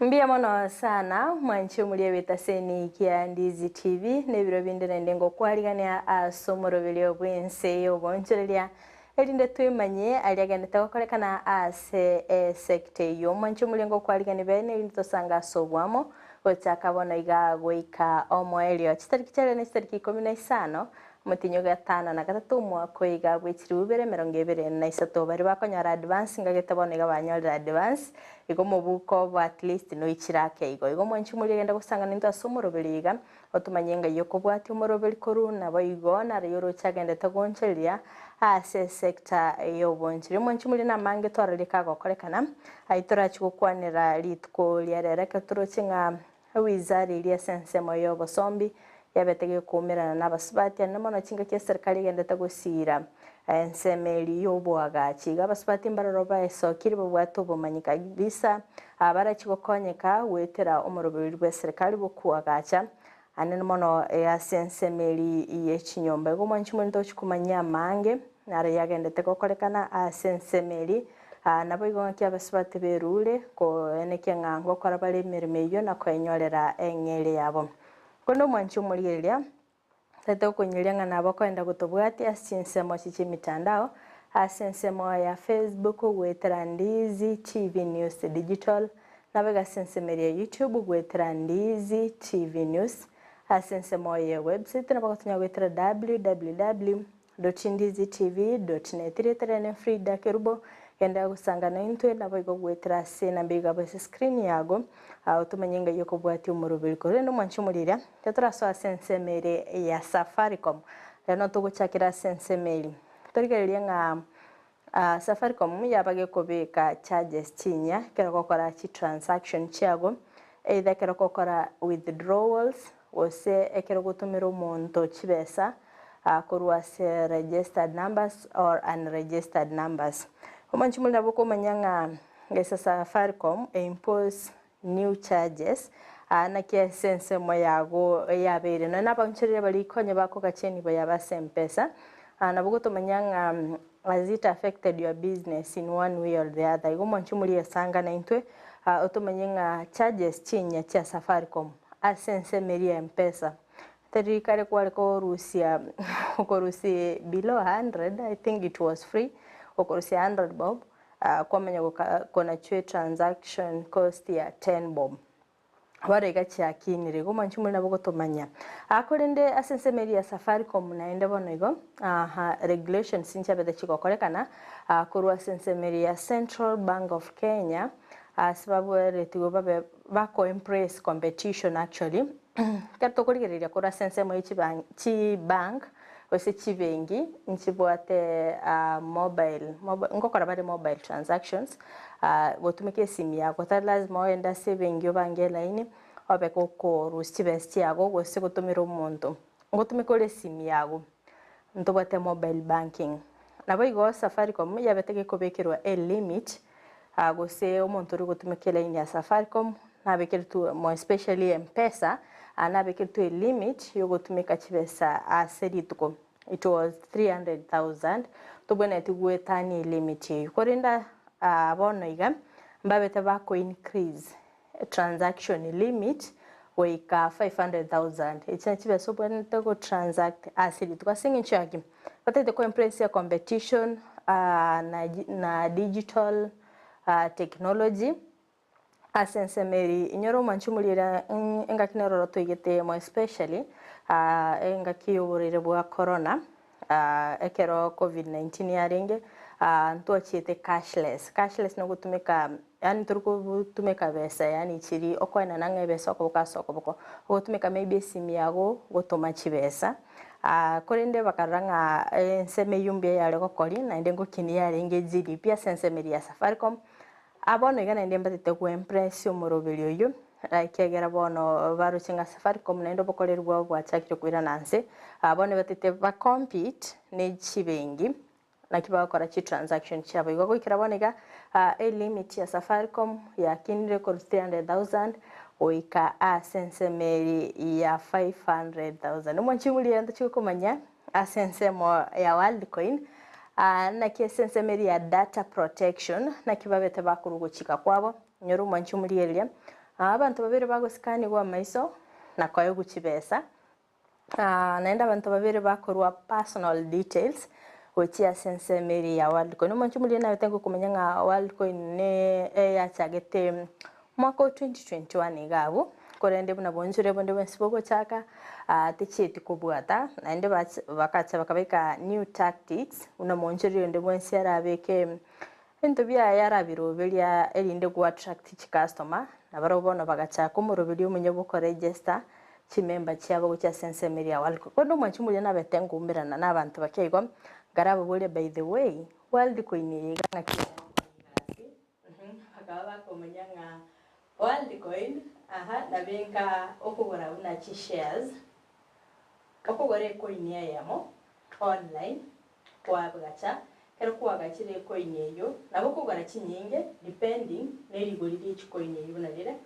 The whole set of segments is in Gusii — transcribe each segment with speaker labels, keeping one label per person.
Speaker 1: Mbuya mono sana mwanche omoria bw'etaseni kia Ndizi TV na ebiro binde naende ngokwarigania ase omoroberio bw'ense y'oboonchoreria erinde twemanye aria agendete gokorekana ase esecta eyio. Mwanche omoria ngokwarigania bene erinde tosange ase oboamo gochaka bono iga goika omoerio. Chitariki chiaria ne chitariki ikomi na isano Omotienyi o gatano na gatato omwaka oyo iga bwe chilifu ibere emerongo ebere na isato. Baria bakonyora advance ngagete bono iga banyorire advance, igo omobuko obo at least noichire ake igo. Igo mwanche moria genda gosangana intwe ase omoroberi iga, otomanye ngai okobwatia omoroberi korwa naboigo naro yoroche agendete gonchoreria ase esector y'obonchori. Mwanche moria namange twararie kagokorekana, ayio torachi gokwanera rituko ria rero ekero toroche ng'a Ewizara eria ase ensemo y'obosombi yabete gekoumerana nabasubati anene mono chingaki eserikari egendete gosiira ensemo eria y'oboagachi. Iga abasubati mbaroro baesokire babwate obomanyi kabisa barachi gokonyeka goetera omoroberio bw'eserikari bw'okoagacha anene mono ase ensemo eria ye chinyomba. Igo omwanchi omonto ogochia komanyia amange naro yagendete gokorekana ase ensemo eria. Naboigo ng'aki abasubati berure, koenekia ng'a ngokora bare emeremo eyio na koenyorera eng'eria yabo. Korende omwanchi omorigereria, tari tokonyeria ng'a nabo okoenda gotobwatia ase chinsemo echi chi'emitandao, ase ensemo ya Facebook goetera Ndizi TV News Digital, naboigo ase ensemo eria ya YouTube goetera Ndizi TV News, ase ensemo ye website nabo ogotonya goetera www. Dotindizitv.net Rieta riane Frida Kerubo, genda gosanga naintwe naboigo goetera ase enamba igabo ase screen yago, otomanye ngai okobwatia omoroberi. Korende omwanche omoriria, tetorasoa ase ensemo ere ya Safaricom. Rero togochakera ase ensemo eria. Torigererie ng'a Safaricom yaba gekobeka charges chinyia ekero ogokora chitransaction chiago, either ekero ogokora withdrawals, Gose ekero ogotomera omonto chibesa korwa ase registered numbers or unregistered numbers. Omonche more nabo okomanya ng'a gese Safaricom e impose new charges naki ase ensemo yago yabeire. Nonya na abaonchoreria baria konya bakogacha enibo yabo ase Mpesa, nabo ogotomanya ng'a has it affected your business in one way or the other. Igo omonche moria esanga naintwe otomanye ng'a charges chinyia chia Safaricom Ase ensemo eria ya Mpesa, tari kare kware korusia okorusia below 100 I think it was free, okorusia 100 bob kwamanya goka konachwa etransaction cost ya 10 bob. Bono iga chiakinire igo mwanche more nabo gotomanya. Korende ase ensemo eria ya Safaricom naende bono igo, regulations nchabete chigokorekana korwa ase ensemo eria ya Central Bank of Kenya, ase babweretigwe babe bako embrace competition actually, ekero tokorigereria korwa ase ensemo ye chiban chibank gose chibenki nchibwate mobile mobi ngokora bare mobile transactions gotumeka esimi yago tari lazima ogende ase ebenki obange elaini obe gokorusia chibesa chiago gose gotomera omonto, ngotumeka ore esimi yago ntobwate mobile banking. Naboigo Safaricom yabete gekobekerwa elimit Gose omonto oria ogotumeka elaini ya Safaricom nabekeretwe more especially Mpesa nabekeretwe elimit yogotumeka chibesa ase rituko it was 300,000 tobwenereti goetania elimit eyio. Korende bono iga mbabete bako increase transaction limit goika 500,000 echi nachio chibesa obwenerete go transact ase rituko ase eng'encho ya ki? Batagete ko embrace competition na digital technology ase ensemo eria inyore omwanchi omoria oria engaki nero oro toigete more especially engaki ya oborwaire bwa corona ekero covid 19 yarenge ntwachiete cashless, cashless nogotumeka Yaani tori gotumeka besa yaani chiri okoenana ng'a ebesa okoboko ase okoboko, ogotumeka maybe esimi yago gotoma chibesa, korende bakarora ng'a ensemo eyio mbuya yare gokoria naende ngokinia yarenge GDP ase ensemo eria ya Safaricom, bono iga naende mbatete go empress omoroberi oyio, ekiagera bono baroche ng'a Safaricom naende obokoreri bwabo bwachakire koirana nse, bono ebatete ba compete ne chibenki. Naki bagokora chitransaction chiabo. Igo goikera bono iga elimit ya Safaricom yakinire korwa 300,000 goika ase ensemo eri ya 500,000. Omwanchi omoria ntochia gokomanya ase ensemo ya Worldcoin naki ase ensemo eri ya data protection naki babete bakorwa ogochika kwabo. Inyora omwanchi omorigereria. Abanto babere bagosikanigwa amaiso na koegwa chibesa, naende abanto babere bakorwa personal details gochia ase ensemo eria ya Worldcoin. Omonche omoria nabete ngokomanya ng'a Worldcoin ne eyachagete omwaka o 2021 iga abwo, korende buna bonchore bonde bwensi bogochaka tichieti kobwata, naende bacha bakacha bakabeka new tactics buna omoonchoreri onde bwensi arabeke Ebinto biaye arabiroberia erinde go attract chicustomer, na barabwo bono bagachaka omoroberio omuya bw'okoregister chimember chiabo gochia ase ensemo eria ya Worldcoin. Korende omwanchi omoria nabete ngoumerana na abanto bake igo, nkarababoria by the way, Worldcoin eye iga ng'aki egokora egasi? Bakaba bakomanya ng'a Worldcoin aha nabo enka okogora buna chishares, okogora ecoin eyemo online Kwagacha, ekero kwagachire ecoin eyio, nabo okogora chinyinge depending ne rigori rie chicoin eyio buna rire,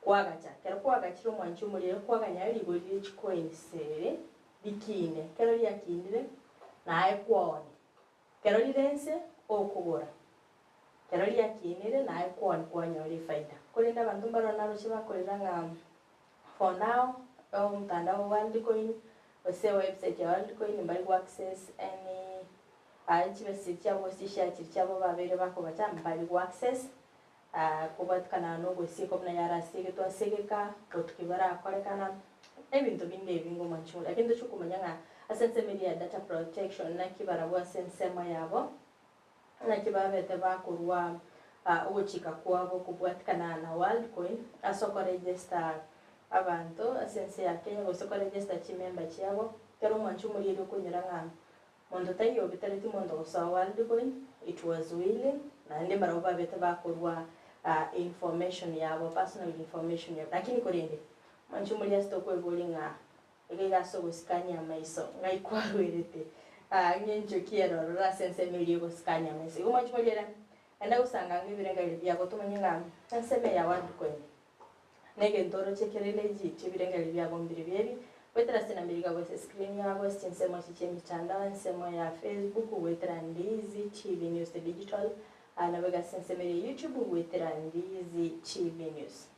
Speaker 1: kwagacha. Ekero kwagachire omwanchi omorero kwaganya rigori rie chicoins eri rikine, ekero riakinire naye kwaonia. Ekero rire inse okogora, ekero riakinire naye kwaonia kwanyora efaida. Korende abanto mbaroo naroche bakorera ng'a For now, omotandao o Worldcoin gose ewebsite ya Worldcoin mbari go access any chibesa chiabo gose chishare chiria chiabo babeire bakogacha mbari go access kobwatikana na ogosiekwa buna yarasiegetwe ase egeka, botuki borakorekana, ebinto binde ebinge omwanchi oria. Lakini tochia komanya ng'a ase ensemo eria ya data protection naki barabwo ase ensemo yabo. Naki babete bakorua ogochika kwabo kobwatikana na Worldcoin ase okoregister abanto ase ense ya Kenya gose koregister chimember chiabo. Ekero omwanchi omoriri okonyora ng'a monto taiyo obetereti monto gosoa Worldcoin, it was willing, naende mbarabwo babete bakorua information yabo, personal information yabo. Lakini korende, omwanchi omoriri ase tokweboria ng'a Iga iga ase ogosikania amaiso, ng'ai kwarwerete? Aa, ng'encho ki ere ororo ase ensemo eria egosikania amaiso? Igo mwanche moriere, enda gosanga ang'e ebirengererio biago, tomanye ng'a ensemo eye yawarikwa ime negento oroche kere legit, ebirengererio biago mbirobio ebi, goetera ase enamba eria iga ase escreen yago, ase chinsemo echi chia emitandao, ensemo ya Facebook, goetera Ndizi TV News Digital, nabo iga ase ensemo eria ya YouTube, goetera Ndizi TV News.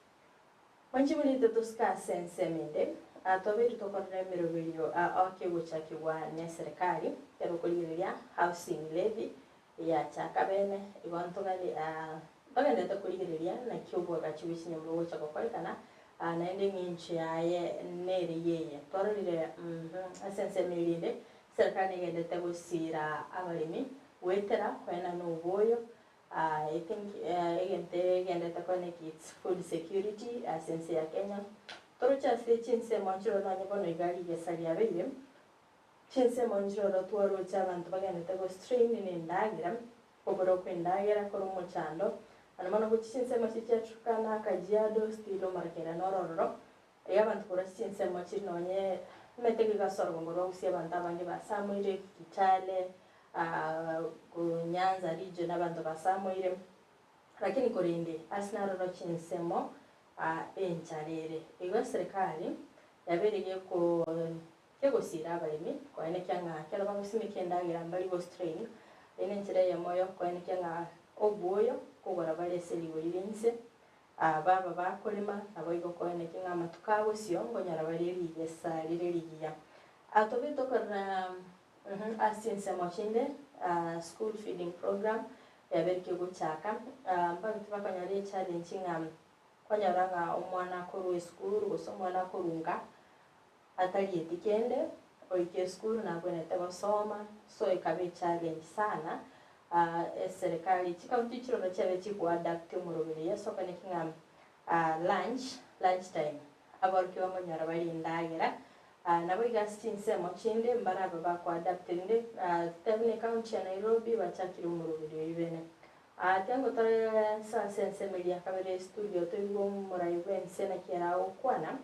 Speaker 1: Mwanche morite tosike ase ensemo ende, twabeire tokorora emeroberio okegochakigwa neserikari ekero okorigereria housing levy yachaka bene, igo ntogani ntogenderete korigereria naki oboagachi bwe chinyomba bogocha gokorekana naende eng'encho yaye nere yeye. Twarorire ase ensemo eria ende, eserikari negenderete gosiira abaremi goetera koenana oboyo I think egento egendete kwane ki it's food security ase ense ya Kenya. Toroche ase chinsemo nchiroro nonye bono iga rigesa riabeire, chinsemo nchiroro twaroche abanto bagendete go strain na endagera, kobora kwa endagera kore omochando, mono mono gochia chinsemo echi chia Turkana, Kajiado, still omorakera noro ororo, iga abanto korwa ase chinsemo chiri nonye omanyete iga ase orogongo rwa Gusii abanto abange basamoire, Kitale, Nyanza region abanto basamoire, lakini korende ase naroro chinsemo enchara ere. Igo eserekari yabeire geko kegosiira abaremi koenekia ng'a ekero bagosimeka endagera mbari go strain, eyio nenchera eyemo yokoenekia ng'a obwoyo kogora bare ase rigori ria inse, baba bakorema naboigo koenekia ng'a amatuko agosio nkonyora bare rigesa rire rigiya. Tobe tokorora Ase chinsemo chinde, school feeding program yabeire kegochaka, mpaka tibakonyora echallenge ng'a kwanyora ng'a omwana akorwa esukuru gose omwana akorwa nka atarieti kende, oika esukuru nabwenerete gosoma, so ekaba echallenge sana eserekari chikaunti chiroro chiabe chigoadapt omoroberi oyo ase okoneki ng'a lunch, lunch time, aborokigwa nkonyora bare endagera, Naboigo ase chinsemo chinde mbarabe bakoadapt rinde totebe buna ecounty ya Nairobi bachakire omoroberi oyio bene. Tiango tore ase ensemo eria ya kabere estudio toigwe omorai bwense naki ere agokwana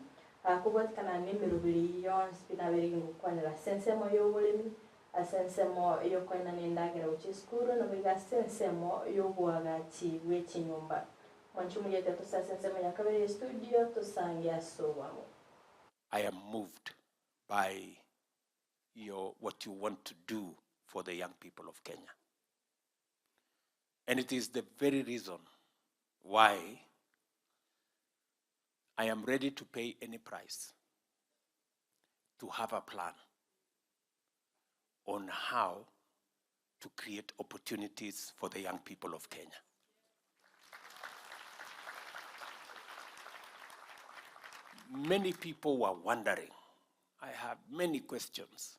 Speaker 1: kobwatikana nemeroberi eyio yonsi pi nabeire gingokwanera ase ensemo yoboremi, ase ensemo yokoenana endagera gochia esukuru naboigo ase ensemo yoboagachi bwe chinyomba. Mwanche omoriete tose ase ensemo ya kabere estudio tosange ase obwamo.
Speaker 2: I am moved by your what you want to do for the young people of Kenya. And it is the very reason why I am ready to pay any price to have a plan on how to create opportunities for the young people of Kenya. Many people were wondering. I had many questions.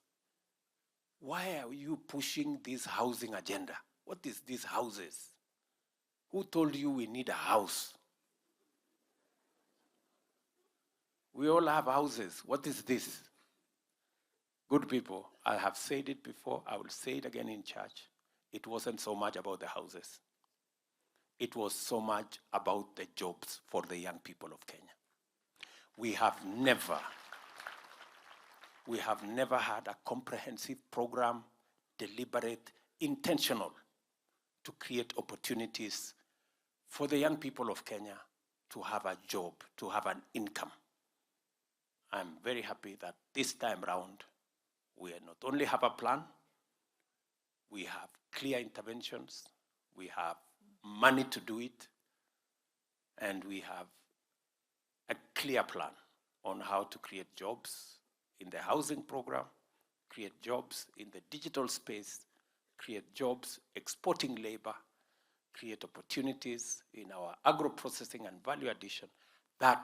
Speaker 2: Why are you pushing this housing agenda? What is these houses? Who told you we need a house? We all have houses. What is this? Good people, I have said it before, I will say it again in church. It wasn't so much about the houses. It was so much about the jobs for the young people of Kenya. We have never, we have never had a comprehensive program, deliberate, intentional, to create opportunities for the young people of Kenya to have a job, to have an income. I'm very happy that this time round, we not only have a plan, we have clear interventions, we have money to do it, and we have a clear plan on how to create jobs in the housing program, create jobs in the digital space, create jobs exporting labor, create opportunities in our agro-processing and value addition. That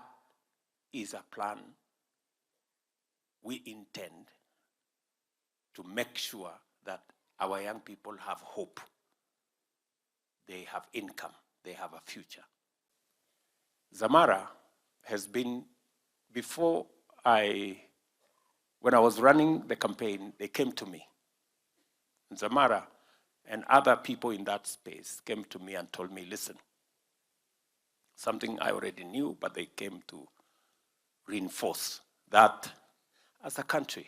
Speaker 2: is a plan we intend to make sure that our young people have hope, they have income, they have a future. Zamara has been, before I, when I was running the campaign, they came to me. Zamara and other people in that space came to me and told me, listen, something I already knew, but they came to reinforce that as a country,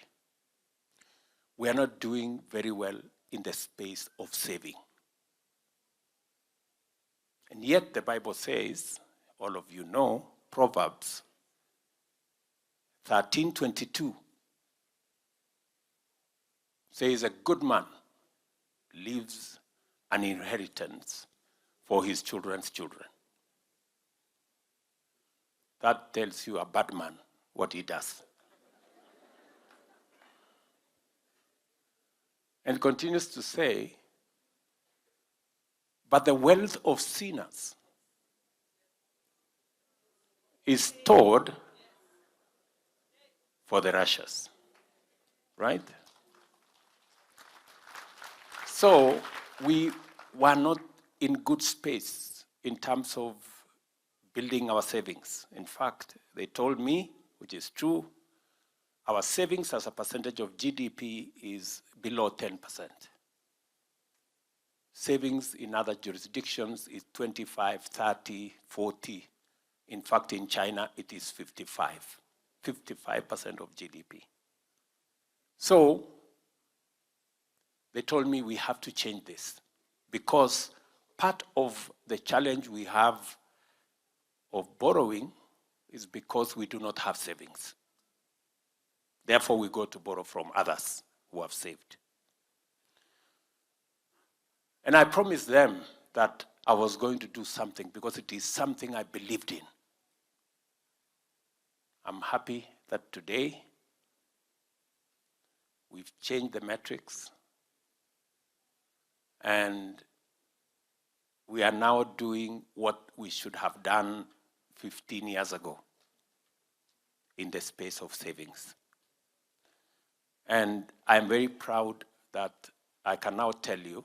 Speaker 2: we are not doing very well in the space of saving. And yet the Bible says, all of you know, Proverbs 13:22 says a good man leaves an inheritance for his children's children. That tells you a bad man what he does. And continues to say, but the wealth of sinners is stored for the righteous. Right? So we were not in good space in terms of building our savings. In fact, they told me, which is true, our savings as a percentage of GDP is below 10%. Savings in other jurisdictions is 25, 30, 40. In fact, in China, it is 55. 55% of GDP. So they told me we have to change this because part of the challenge we have of borrowing is because we do not have savings. Therefore, we go to borrow from others who have saved. And I promised them that I was going to do something because it is something I believed in. I'm happy that today we've changed the metrics and we are now doing what we should have done 15 years ago in the space of savings. And I'm very proud that I can now tell you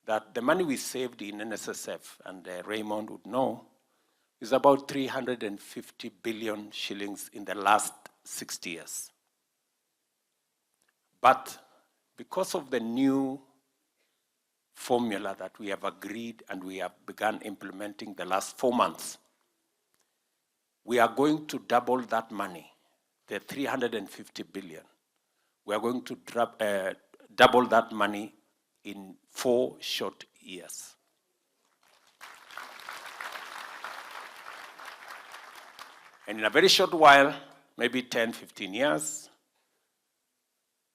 Speaker 2: that the money we saved in NSSF, and Raymond would know, is about 350 billion shillings in the last 60 years. But because of the new formula that we have agreed and we have begun implementing the last 4 months, we are going to double that money, the 350 billion. We are going to double that money in 4 short years. And in a very short while, maybe 10, 15 years,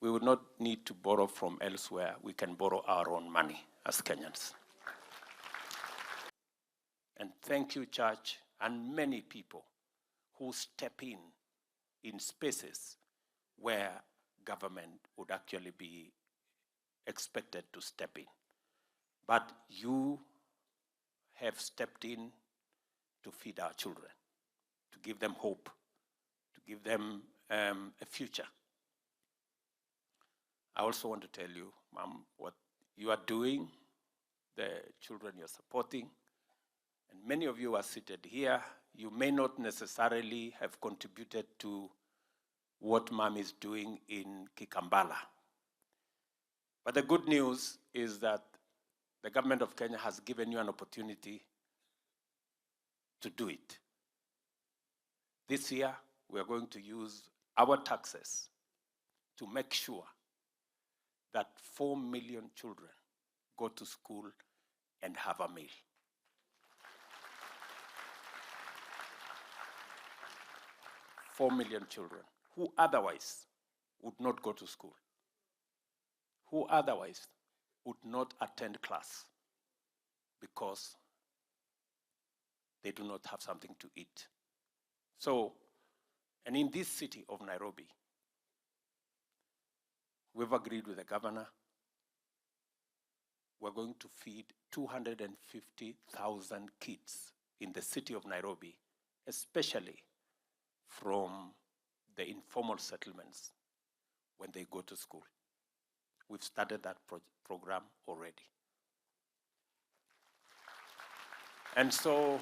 Speaker 2: we would not need to borrow from elsewhere. We can borrow our own money as Kenyans. And thank you, church, and many people. who step in in spaces where government would actually be expected to step in. But you have stepped in to feed our children, to give them hope, to give them um, a future. I also want to tell you, Mom, what you are doing, the children you're supporting, and many of you are seated here. You may not necessarily have contributed to what Mom is doing in Kikambala. But the good news is that the government of Kenya has given you an opportunity to do it. This year, we are going to use our taxes to make sure that 4 million children go to school and have a meal. 4 million children who otherwise would not go to school, who otherwise would not attend class because they do not have something to eat. So, and in this city of Nairobi, we've agreed with the governor, we're going to feed 250,000 kids in the city of Nairobi, especially from the informal settlements when they go to school. We've started that pro program already. And so,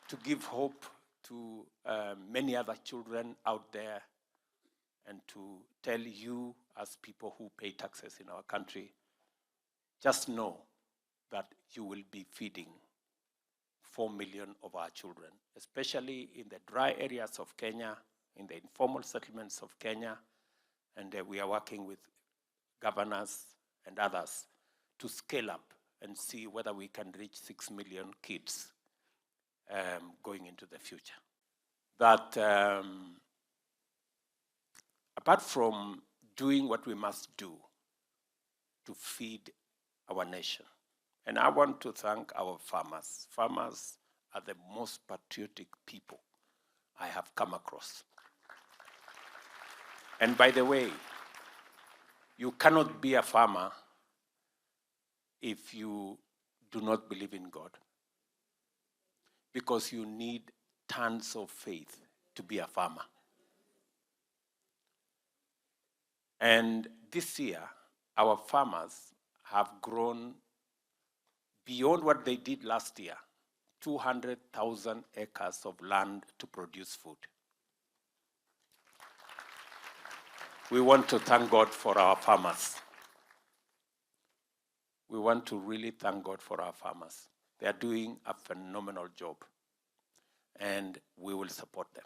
Speaker 2: to give hope to uh, many other children out there and to tell you, as people who pay taxes in our country, just know that you will be feeding 4 million of our children, especially in the dry areas of Kenya, in the informal settlements of Kenya, and uh, we are working with governors and others to scale up and see whether we can reach 6 million kids um, going into the future. That um, apart from doing what we must do to feed our nation, and I want to thank our farmers. Farmers are the most patriotic people I have come across. And by the way, you cannot be a farmer if you do not believe in God. Because you need tons of faith to be a farmer. And this year, our farmers have grown beyond what they did last year 200,000 acres of land to produce food. We want to thank God for our farmers. We want to really thank God for our farmers. They are doing a phenomenal job, and we will support them.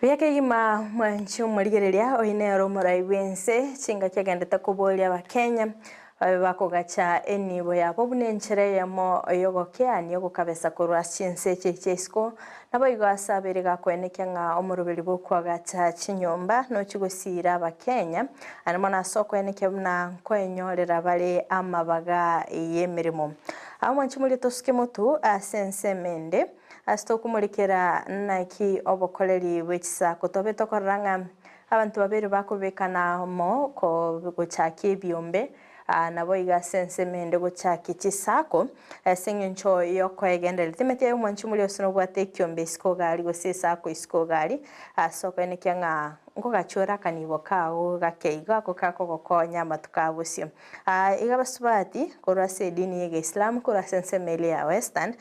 Speaker 1: Buya kegima mwanchi omorigereria oyi nere omorai bwense chingaki agendete koboria abakenya babe bakogacha enibo yabo buna enchera eyemo yogokeania ogokabesa korwa ase chinse echi chia isiko nabo igo ase abere gakoenekia ng'a omoroberi bwokoagacha chinyomba nochigosira abakenya ande mono ase okoenekia buna nkoenyorera bare amabaga ya emeremo. Aba mwanchi moria tosuke motu ase ensemo ende Ase tokomorekera naki obokoreri bwe chisako tobe tokorora ng'a abanto babere bakobekana amo gochakia ebiombe, naboigo ase ensemo ende gochakia chisako ase eng'encho y'okoegendereria. Timeti aye omwanchi moria gose nobwate ekiombe isiko iga aria gose esako isiko iga aria, ase okoenekia ng'a Nkogachora akanibo kao gake igo ako kakogokonya amatuko a bosio. Aa iga abasubati korwa ase edini y'Egeisilamu korwa ase ensemo eria ya Western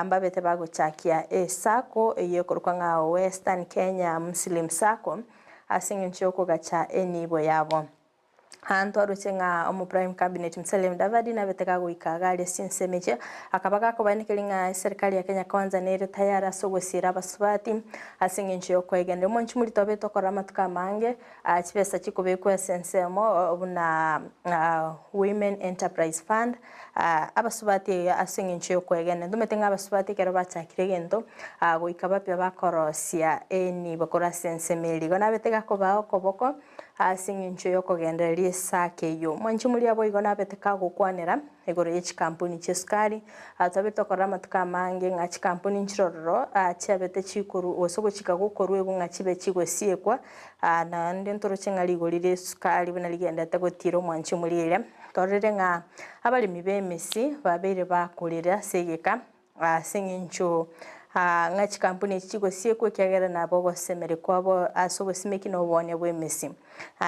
Speaker 1: mbabete bagochakia esacco eyio ekorokwa ng'a Western Kenya Muslim Sacco ase eng'encho y'okogacha enibo yabo. Aa ntwaroche ng'a omo Prime Cabinet Musalia Mudavadi nabete gagoika iga aria ase ensemo eche, akaba gakobaenekeria ng'a eserikari ya Kenya Kwanza nere tayari ase ogosiira abasubati ase eng'encho y'okoegenera. Omonchi morito obete okorora amatuko amange chibesa chikobekwa ase ensemo buna Women Enterprise Fund, abasubati ase eng'encho y'okoegenera. Ntomanyete ng'a abasubati ekero bachakire egento goika bapia bakorosia enibo korwa ase ensemo eria. Igo nabete gakobaa okoboko Ase engencho y'okogendereria esake eyio, mwanche moria boigo nabete kagokwanera igoro ye chikampuni chi'esukari. Twabete tokorora amatuko amange ng'a chikampuni nchirororo chiabete chikoru gose ogochika gokoruegwa ng'a chibe chigosiekwa, naende ntoroche ng'a rigori ri'esukari buna rigenderete gotiira omwanche moria eria. Tororire ng'a abaremi b'emesi babeire bakorire ase egeka Ase engencho ng'a chikampuni echi chigosiekwa ekiagera nabo ogosemeria kwabo ase obosimeki na oboonia bw'emesi.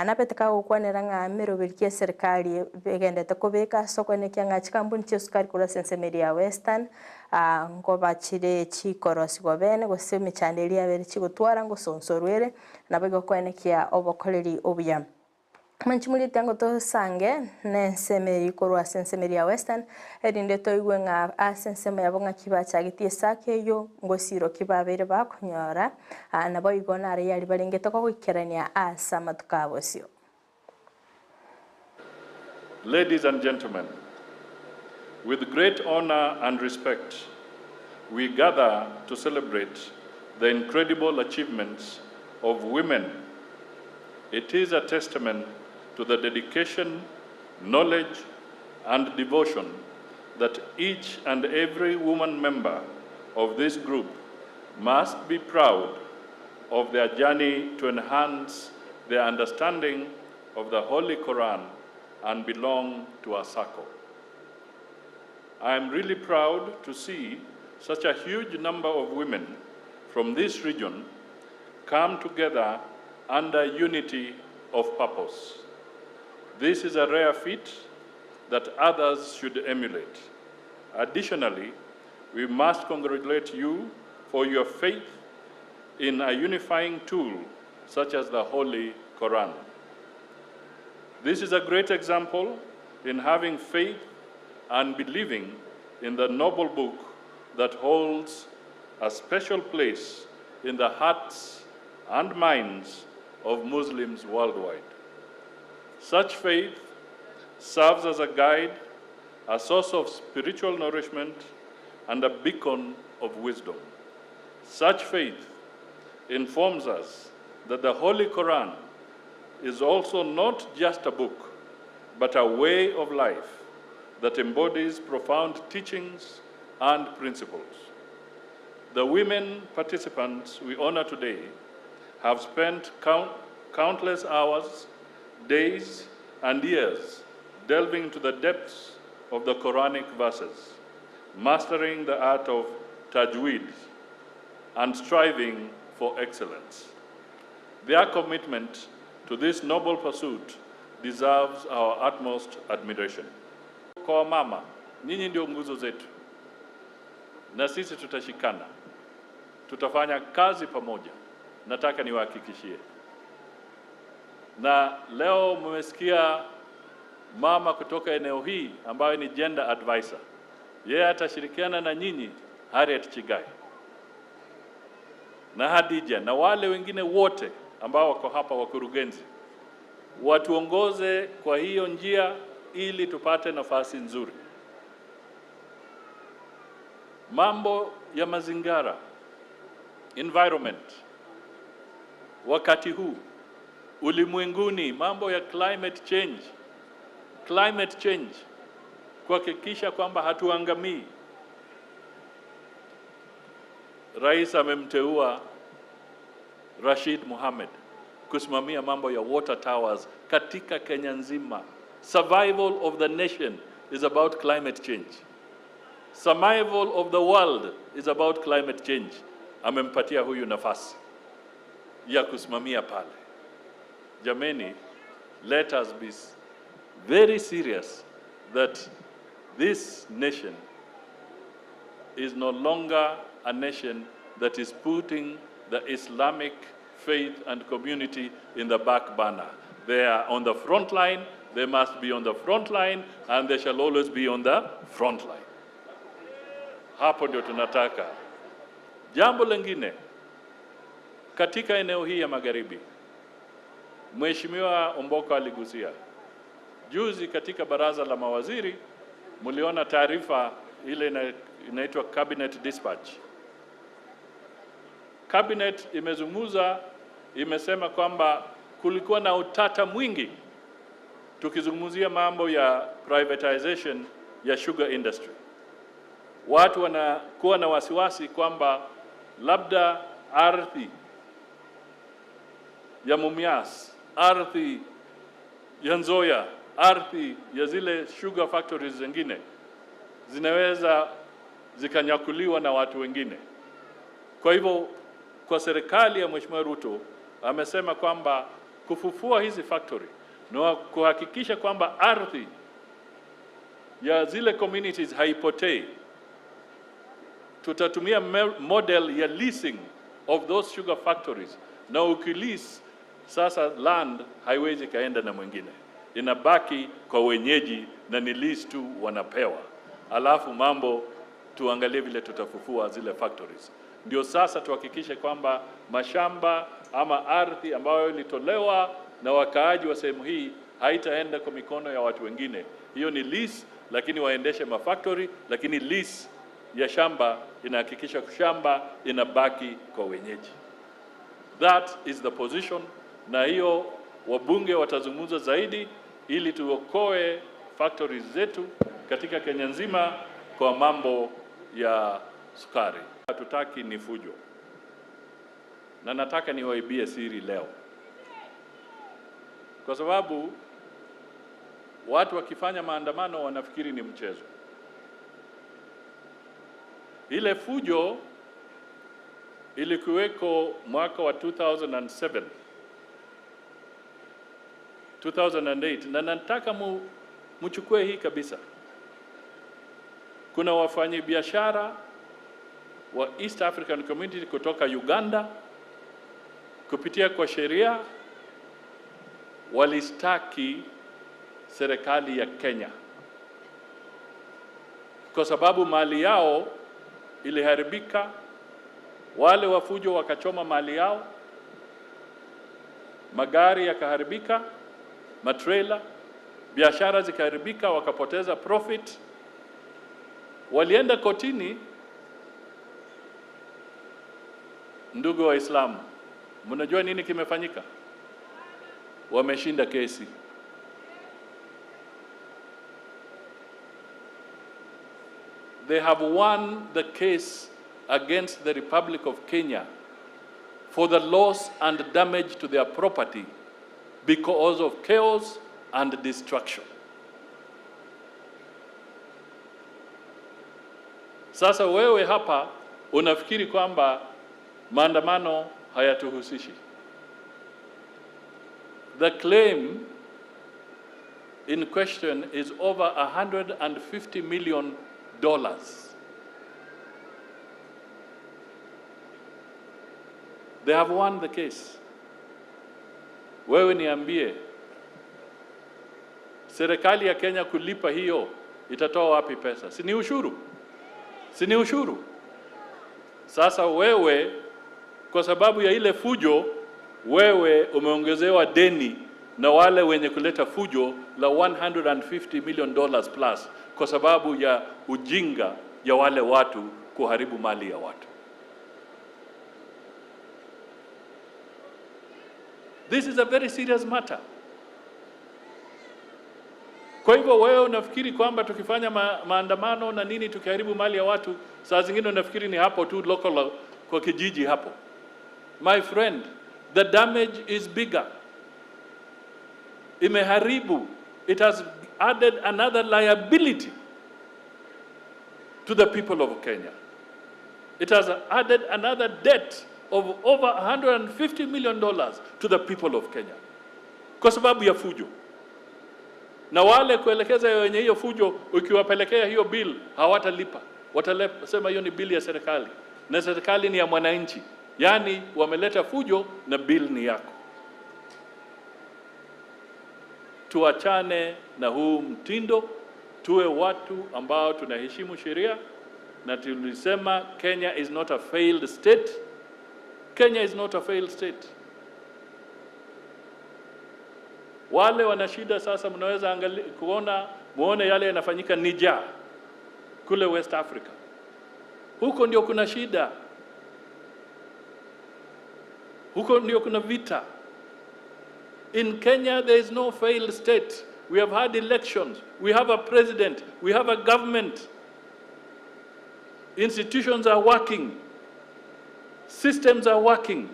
Speaker 1: Nabete kagokwanera ng'a emeroberi ki eserikari egendete kobeka ase okoenekia ng'a chikampuni chi'esukari korwa ase ensemo eria ya Western nkoba chire chikorosigwa bene gose emechando eria yabere chigotwara ngosonsorwa ere naboigo koenekia obokoreri obuya. Mwanchi moriete ngo tosange nensemo eyio korwa ase ensemo eria ya Western, erinde toigwe ng'a ase ensemo yabo ng'aki bachagetie esake eyio, ngosiro ki babeire bakonyora, naboigo nare yari barengete kogoikerania ase amatuko a bosio.
Speaker 3: Ladies and gentlemen, with great honor and respect, we gather to celebrate the incredible achievements of women. It is a testament to the dedication, knowledge, and devotion that each and every woman member of this group must be proud of their journey to enhance their understanding of the Holy Quran and belong to a circle. I am really proud to see such a huge number of women from this region come together under unity of purpose. This is a rare feat that others should emulate. Additionally, we must congratulate you for your faith in a unifying tool such as the Holy Quran. This is a great example in having faith and believing in the noble book that holds a special place in the hearts and minds of Muslims worldwide. Such faith serves as a guide, a source of spiritual nourishment, and a beacon of wisdom. Such faith informs us that the Holy Quran is also not just a book, but a way of life that embodies profound teachings and principles. The women participants we honor today have spent countless hours, days, and years delving into the depths of the Quranic verses, mastering the art of tajweed, and striving for excellence. Their commitment to this noble pursuit deserves our utmost admiration. Kwa wamama, nyinyi ndio nguzo zetu, na sisi tutashikana, tutafanya kazi pamoja. Nataka niwahakikishie. Na leo mmesikia mama kutoka eneo hii ambayo ni gender advisor, yeye atashirikiana na nyinyi, Harriet Chigai na Hadija na wale wengine wote ambao wako hapa, wakurugenzi, watuongoze kwa hiyo njia ili tupate nafasi nzuri. Mambo ya mazingira, environment, wakati huu ulimwenguni, mambo ya climate change, climate change, kuhakikisha kwamba hatuangamii. Rais amemteua Rashid Mohamed kusimamia mambo ya water towers katika Kenya nzima. Survival of the nation is about climate change. Survival of the world is about climate change. Amempatia huyu nafasi ya kusimamia pale. Jameni, let us be very serious that this nation is no longer a nation that is putting the Islamic faith and community in the back burner. They are on the front line They must be on the front line and they shall always be on the front line. Hapo ndio tunataka. Jambo lingine katika eneo hii ya magharibi, Mheshimiwa Omboko aligusia juzi katika baraza la mawaziri, mliona taarifa ile inaitwa Cabinet Dispatch. Cabinet imezungumza, imesema kwamba kulikuwa na utata mwingi tukizungumzia mambo ya privatization ya sugar industry. Watu wanakuwa na wasiwasi kwamba labda ardhi ya Mumias, ardhi ya Nzoia, ardhi ya zile sugar factories zingine zinaweza zikanyakuliwa na watu wengine. Kwa hivyo kwa serikali ya Mheshimiwa Ruto amesema kwamba kufufua hizi factory na kuhakikisha kwamba ardhi ya zile communities haipotei, tutatumia model ya leasing of those sugar factories, na ukilease sasa land haiwezi kaenda na mwingine, inabaki kwa wenyeji na ni lease tu wanapewa, alafu mambo tuangalie vile tutafufua zile factories. Ndio sasa tuhakikishe kwamba mashamba ama ardhi ambayo ilitolewa na wakaaji wa sehemu hii haitaenda kwa mikono ya watu wengine. Hiyo ni lease, lakini waendeshe mafactory, lakini lease ya shamba inahakikisha shamba inabaki kwa wenyeji. That is the position, na hiyo wabunge watazungumza zaidi ili tuokoe factories zetu katika Kenya nzima kwa mambo ya sukari. Hatutaki ni fujo, na nataka niwaibie siri leo, kwa sababu watu wakifanya maandamano wanafikiri ni mchezo. Ile fujo ilikuweko mwaka wa 2007 2008, na nataka muchukue hii kabisa. Kuna wafanyabiashara wa East African Community kutoka Uganda kupitia kwa sheria walistaki serikali ya Kenya kwa sababu mali yao iliharibika, wale wafujo wakachoma mali yao, magari yakaharibika, matrela, biashara zikaharibika, wakapoteza profit. Walienda kotini. Ndugu Waislamu, mnajua nini kimefanyika? Wameshinda kesi. They have won the case against the Republic of Kenya for the loss and damage to their property because of chaos and destruction. Sasa wewe hapa unafikiri kwamba maandamano hayatuhusishi. The claim in question is over $150 million. They have won the case. Wewe niambie, serikali ya Kenya kulipa hiyo itatoa wapi pesa? Si ni ushuru? Si ni ushuru? Sasa wewe kwa sababu ya ile fujo, wewe umeongezewa deni na wale wenye kuleta fujo la $150 million plus kwa sababu ya ujinga ya wale watu kuharibu mali ya watu. This is a very serious matter. Kwa hivyo wewe unafikiri kwamba tukifanya maandamano na nini tukiharibu mali ya watu, saa zingine unafikiri ni hapo tu local kwa kijiji hapo. My friend, the damage is bigger. Imeharibu. It has added another liability to the people of Kenya. It has added another debt of over $150 million to the people of Kenya. Kwa sababu ya fujo. Na wale kuelekeza wenye hiyo fujo, ukiwapelekea hiyo bill hawatalipa. Watasema hiyo ni bill ya serikali. Na serikali ni ya mwananchi. Yaani wameleta fujo na bill ni yako. Tuachane na huu mtindo, tuwe watu ambao tunaheshimu sheria, na tulisema Kenya is not a failed state. Kenya is not a failed state. Wale wana shida sasa, mnaweza angali, kuona muone yale yanafanyika Niger kule West Africa, huko ndio kuna shida, huko ndio kuna vita. In Kenya there is no failed state. We have had elections, we have a president, we have a government. Institutions are working, systems are working.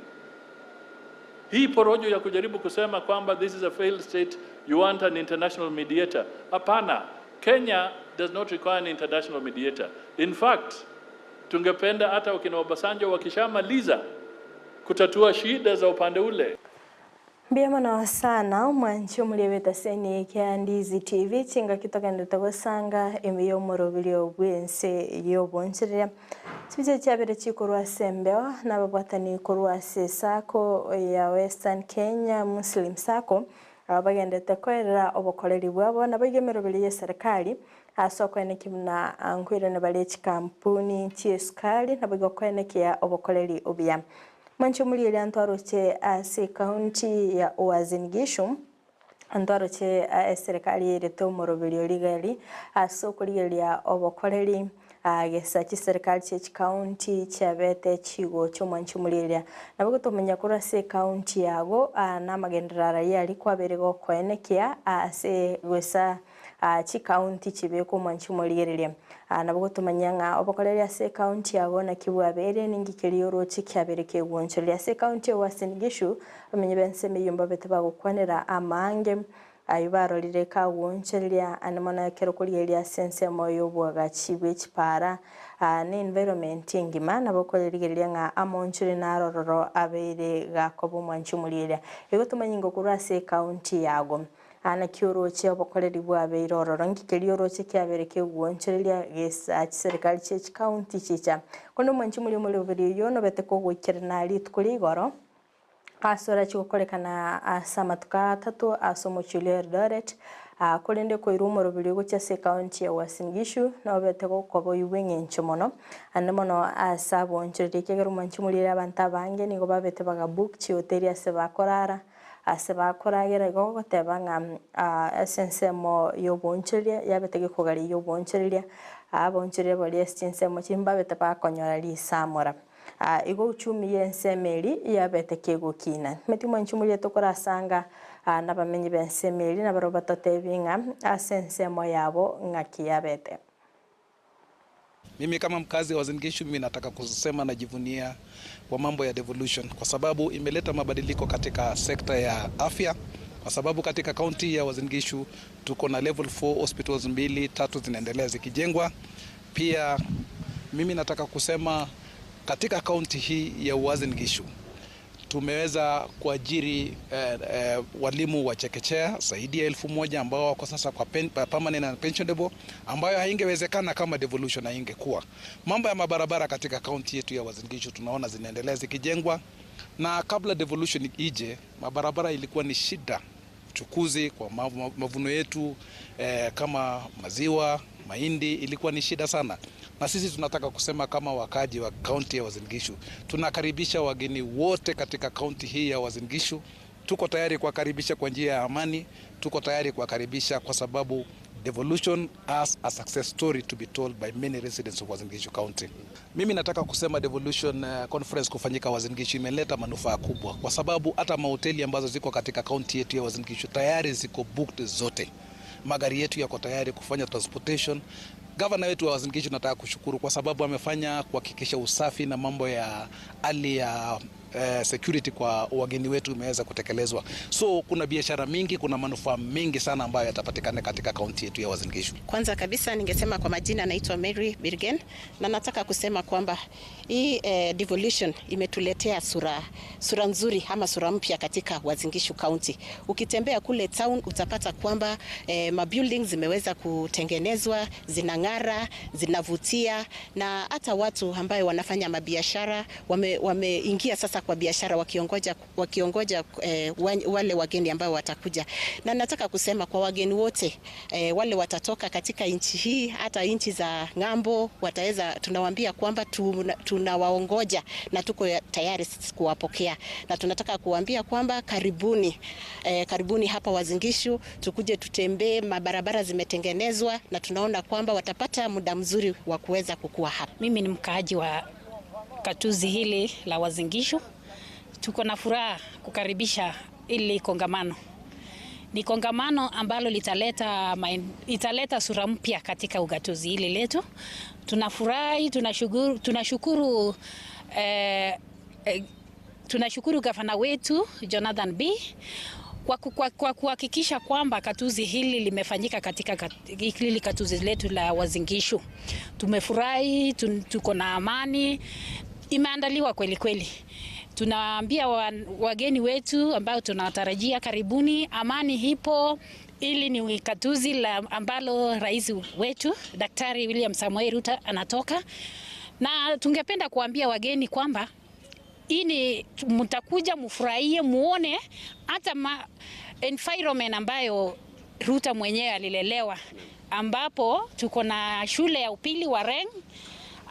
Speaker 3: Hii porojo ya kujaribu kusema kwamba this is a failed state, you want an international mediator. Hapana, Kenya does not require an international mediator. In fact, tungependa hata wakina Obasanjo wakishamaliza kutatua shida za upande ule.
Speaker 1: Mbuya mono sana omwanchi omoriebete ase eniika ya Ndizi TV, chingaki togenderete gosanga ime y'omoroberio bw'ense y'obonchereria. Chibicha chiabere chikorwa ase embeo na ababwatani korwa ase esacco ya Western Kenya Muslim Sacco, aba bagenderete koerera obokoreri bwabo naboigo emeroberio y'eserekari ase okoenekia buna nkoirana bare chikampuni chi'esukari naboigo koenekia obokoreri obuya. Mwanche omorieria ntwaroche ase ekaunti ya Uasin Gishu, ntwaroche eserekari yairete omoroberio rigari ase okorigereria obokoreri gesa chiserikali chie chikaunti chiabete chigocha omwanche omorieria. Nabo gotomanya korwa ase ekaunti yago na amagenderero aria aria kwabere gokoenekia ase gosa chikaunti chibekwe omwanche omorigereria. Nabo gotomanya ng'a obokoreri ase ekaunti yago naki bwabeire ninki keria oroche kiabere kegoonchoreria. Ase ekaunti ya Uasin Gishu, abamenyi b'ensemo eyio mbabete bagokwanera amaange ayio barorire kagoonchoreria ande mono ekero korigereria ase ensemo ya obwagachi bwe chipara na environment engima nabo okorigereria ng'a amaonchore naro ororo abeire gakoba omwanchi omorieria. Igo tomanye ng'a okorwa ase ekaunti yago. Aa naki orooche obokoreri bwabeire ororo, nki keria orooche kiabeire kegoonchoreria gesa chiserikali chie chikaunti chicha. Korende omwanchi moria omoroberi oyio nobete kogoikerana rituko ria igoro, ase orachie gokorekana ase amatuko atato ase omochie oria o Eldoret, korende koirwa omoroberi ogochia ase ekaunti ya Uasin Gishu nobete gokoba oyio bw'eng'encho mono, ande mono ase aboonchoreria ekiagera omwanchi moria ere abanto abange nigo babete bagabook chihoteli ase bakorara, Ase bakoragera igo goteba ng'a ase ensemo y'oboonchoreria yabete gekogaria y'oboonchoreria, abaonchoreria baria ase chinsemo chiria mbabete bakonyora risamora. Igo uchumi y'ensemo eria yabete kegokina. Timanyeti mwanche moria tokorasanga nabamenyi b'ensemo eria nabarabwo batotebie ng'a ase ensemo yabo ng'aki yabete.
Speaker 4: Mimi kama mkazi wa Uasin Gishu, mimi nataka kusema najivunia kwa mambo ya devolution kwa sababu imeleta mabadiliko katika sekta ya afya, kwa sababu katika kaunti ya Uasin Gishu tuko na level 4 hospitals mbili tatu zinaendelea zikijengwa. Pia mimi nataka kusema katika kaunti hii ya Uasin Gishu tumeweza kuajiri walimu wa chekechea zaidi ya 1000 ambao wako sasa kwa permanent and pensionable, ambayo haingewezekana kama devolution haingekuwa. Mambo ya mabarabara katika kaunti yetu ya Uasin Gishu tunaona zinaendelea zikijengwa, na kabla devolution ije, mabarabara ilikuwa ni shida uchukuzi kwa mavuno yetu kama maziwa, mahindi ilikuwa ni shida sana. Na sisi tunataka kusema kama wakaji wa kaunti ya Uasin Gishu, tunakaribisha wageni wote katika kaunti hii ya Uasin Gishu. Tuko tayari kuwakaribisha kwa njia ya amani, tuko tayari kuwakaribisha kwa sababu devolution as a success story to be told by many residents of Uasin Gishu County. Mimi nataka kusema devolution conference kufanyika Uasin Gishu imeleta manufaa kubwa, kwa sababu hata mahoteli ambazo ziko katika kaunti yetu ya Uasin Gishu tayari ziko booked zote. Magari yetu yako tayari kufanya transportation. Gavana wetu wa Uasin Gishu nataka kushukuru kwa sababu amefanya kuhakikisha usafi na mambo ya hali ya security kwa wageni wetu imeweza kutekelezwa. So kuna biashara mingi, kuna manufaa mingi sana ambayo yatapatikana katika kaunti yetu ya Uasin Gishu.
Speaker 5: Kwanza kabisa ningesema kwa majina naitwa Mary Birgen na nataka kusema kwamba hii devolution imetuletea sura nzuri ama sura mpya katika Uasin Gishu County. Ukitembea kule town utapata kwamba mabuildings zimeweza kutengenezwa, zinang'ara, zinavutia na hata watu ambayo wanafanya mabiashara wameingia sasa hata kwa biashara wakiongoja, wakiongoja eh, wale wageni ambao watakuja. Na nataka kusema kwa wageni wote eh, wale watatoka katika nchi hii hata nchi za ng'ambo wataweza, tunawaambia kwamba tunawaongoja na tuko tayari kuwapokea, na tunataka kuwaambia kwamba karibuni, eh, karibuni hapa Uasin Gishu, tukuje tutembee, mabarabara zimetengenezwa na tunaona kwamba watapata muda mzuri wa kuweza kukua hapa.
Speaker 6: Mimi ni mkaaji wa katuzi hili la Uasin Gishu. Tuko na furaha kukaribisha ili kongamano. Ni kongamano ambalo litaleta, italeta sura mpya katika ugatuzi hili letu. Tunafurahi, tunashukuru, tunashukuru, eh, eh, tunashukuru gavana wetu Jonathan B kwa kuhakikisha kwamba katuzi hili limefanyika katika hili katuzi letu la Uasin Gishu. Tumefurahi, tuko na amani, imeandaliwa kweli kweli. Tunaambia wageni wetu ambao tunawatarajia karibuni, amani ipo. Hili ni katuzi la ambalo rais wetu Daktari William Samoei Ruto anatoka, na tungependa kuambia wageni kwamba hii ni mtakuja mfurahie, muone hata ma environment ambayo Ruto mwenyewe alilelewa, ambapo tuko na shule ya upili wa Reng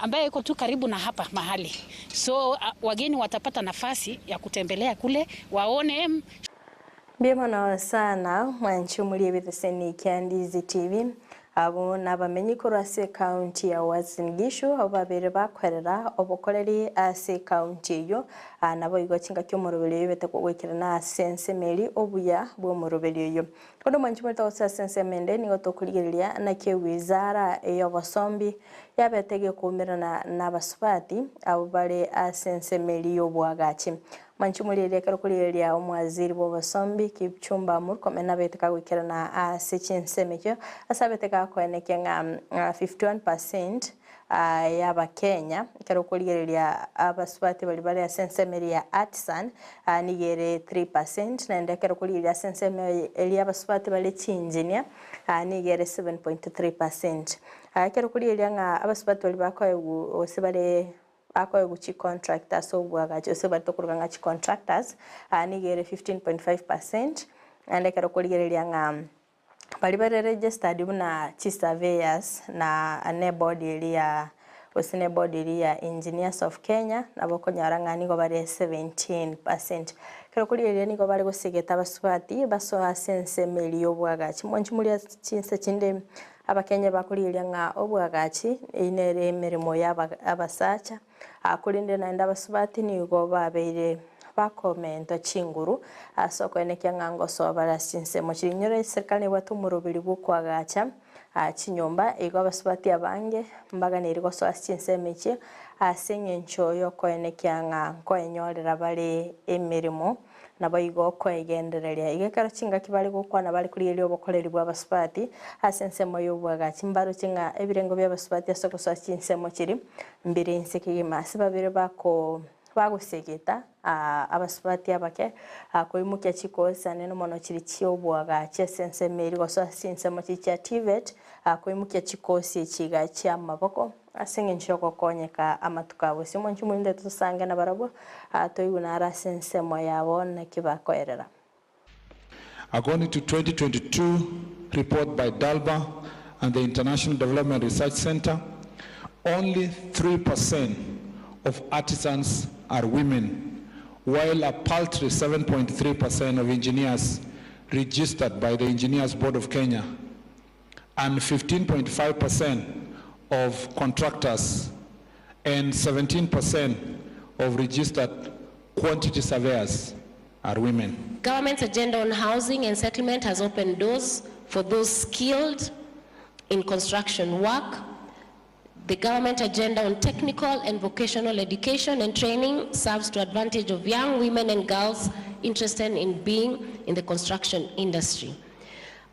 Speaker 6: ambayo iko tu karibu na hapa mahali, so wageni watapata nafasi ya kutembelea kule waone.
Speaker 1: Mbimono sana mwanchi muri ebitheseni kia Ndizi TV abo nabamenyi korwa ase county ya Uasin Gishu abo babere bakwerera obokoreri ase county eyo nabo igo chingaki omoroberi oyo bete kogwekera ase ensemeri obuya bwa omoroberi oyo kondo mwanchi muri togosa ase ensemo ende nigo tokorigereria naki ewizara ey'obosombi yabete gekuumerana na abasubati abo bare ase ensemeri y'obwagachi mwanchi muri ekero kurigereria omwaziri bwa obosombi Kipchumba Murkomen nabete kagwekerana ase chinsemo ekio ase abete gakoenekia ng'a 51% y'abakenya ekero okorigereria abasubati bari bare ase ensemo eri ya artisan nigo ere 3% naende ekero okorigereria ase ensemo eri abasubati bare chingineer nigo ere 7.3%. Ekero okorigereria ng'a abasubati bari bakoegwa gose bare bakoegwa chicontract ase obwagachi gose bari tokoruga ng'a chicontractors nigo ere 15.5% naende ekero okorigereria ng'a bari bare registered buna chisurveyors na ne board eri ya gose ne board eri ya Engineers of Kenya nabo okonyora ng'a nigo bare 17%. Ekero okorigereria nigo bare gosegeta abasubati basoa ase ensemo eri ya obwagachi mwanchi muri ase chinse chinde abakenya bakorigereria ng'a obwagachi eywo nere emeremo ya abasacha korende naende abasubati nigo babeire bakomentwa chinguru ase okoenekia ng'a ngosoa bare ase chinsemo chiri. Nyore eserikali nebwate omoroberi bwa okoagacha chinyomba igo abasubati abange mbaganeirie gosoa ase chinsemo echi ase eng'encho ya okoenekia ng'a nkoenyorera bare emeremo nabo igo okoegendereria. Igo ekero chingaki bare gokwana bare korigereria obokoreri bwa abasubati ase ensemo ya obwagachi mbaroche ng'a ebirengo bia abasubati ase ogosoa chinsemo chiri mbire inse kegima ase babere bako bagosegeta abasubati abake koimokia chikosi anene mono chiri chia obwagachi ase ensemo eri gosoa ase chinsemo chiri chia TVET koimokia chikosi echi iga chia amaboko ase eng'encho ya ogokonyeka amatuko abo. Ase omwancho omonene tosange nabarabwo toigwe naro ase ensemo yabo naki bakoerera.
Speaker 7: According to 2022 report by Dalba and the International Development Research Center, only 3% of artisans are women, while a paltry 7.3% of engineers registered by the Engineers Board of Kenya and 15.5% of contractors and 17% of registered quantity surveyors are women.
Speaker 8: Government's agenda on housing and settlement has opened doors for those skilled in construction work. The government agenda on technical and vocational education and training serves to advantage of young women and girls interested in being in the construction industry.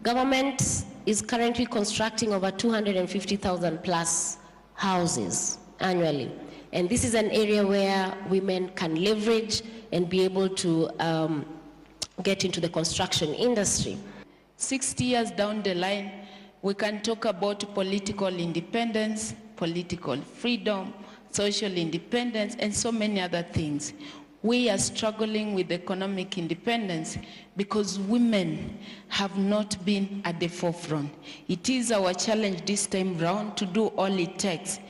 Speaker 8: Government is currently constructing over 250,000 plus houses annually. And this is an area where women can leverage and be able to get into the construction industry.
Speaker 9: 60 years down the line, we can talk about political independence, political freedom, social independence, and so many other things. We are struggling with economic independence because women have not been at the forefront. It is our challenge this time round to do all it takes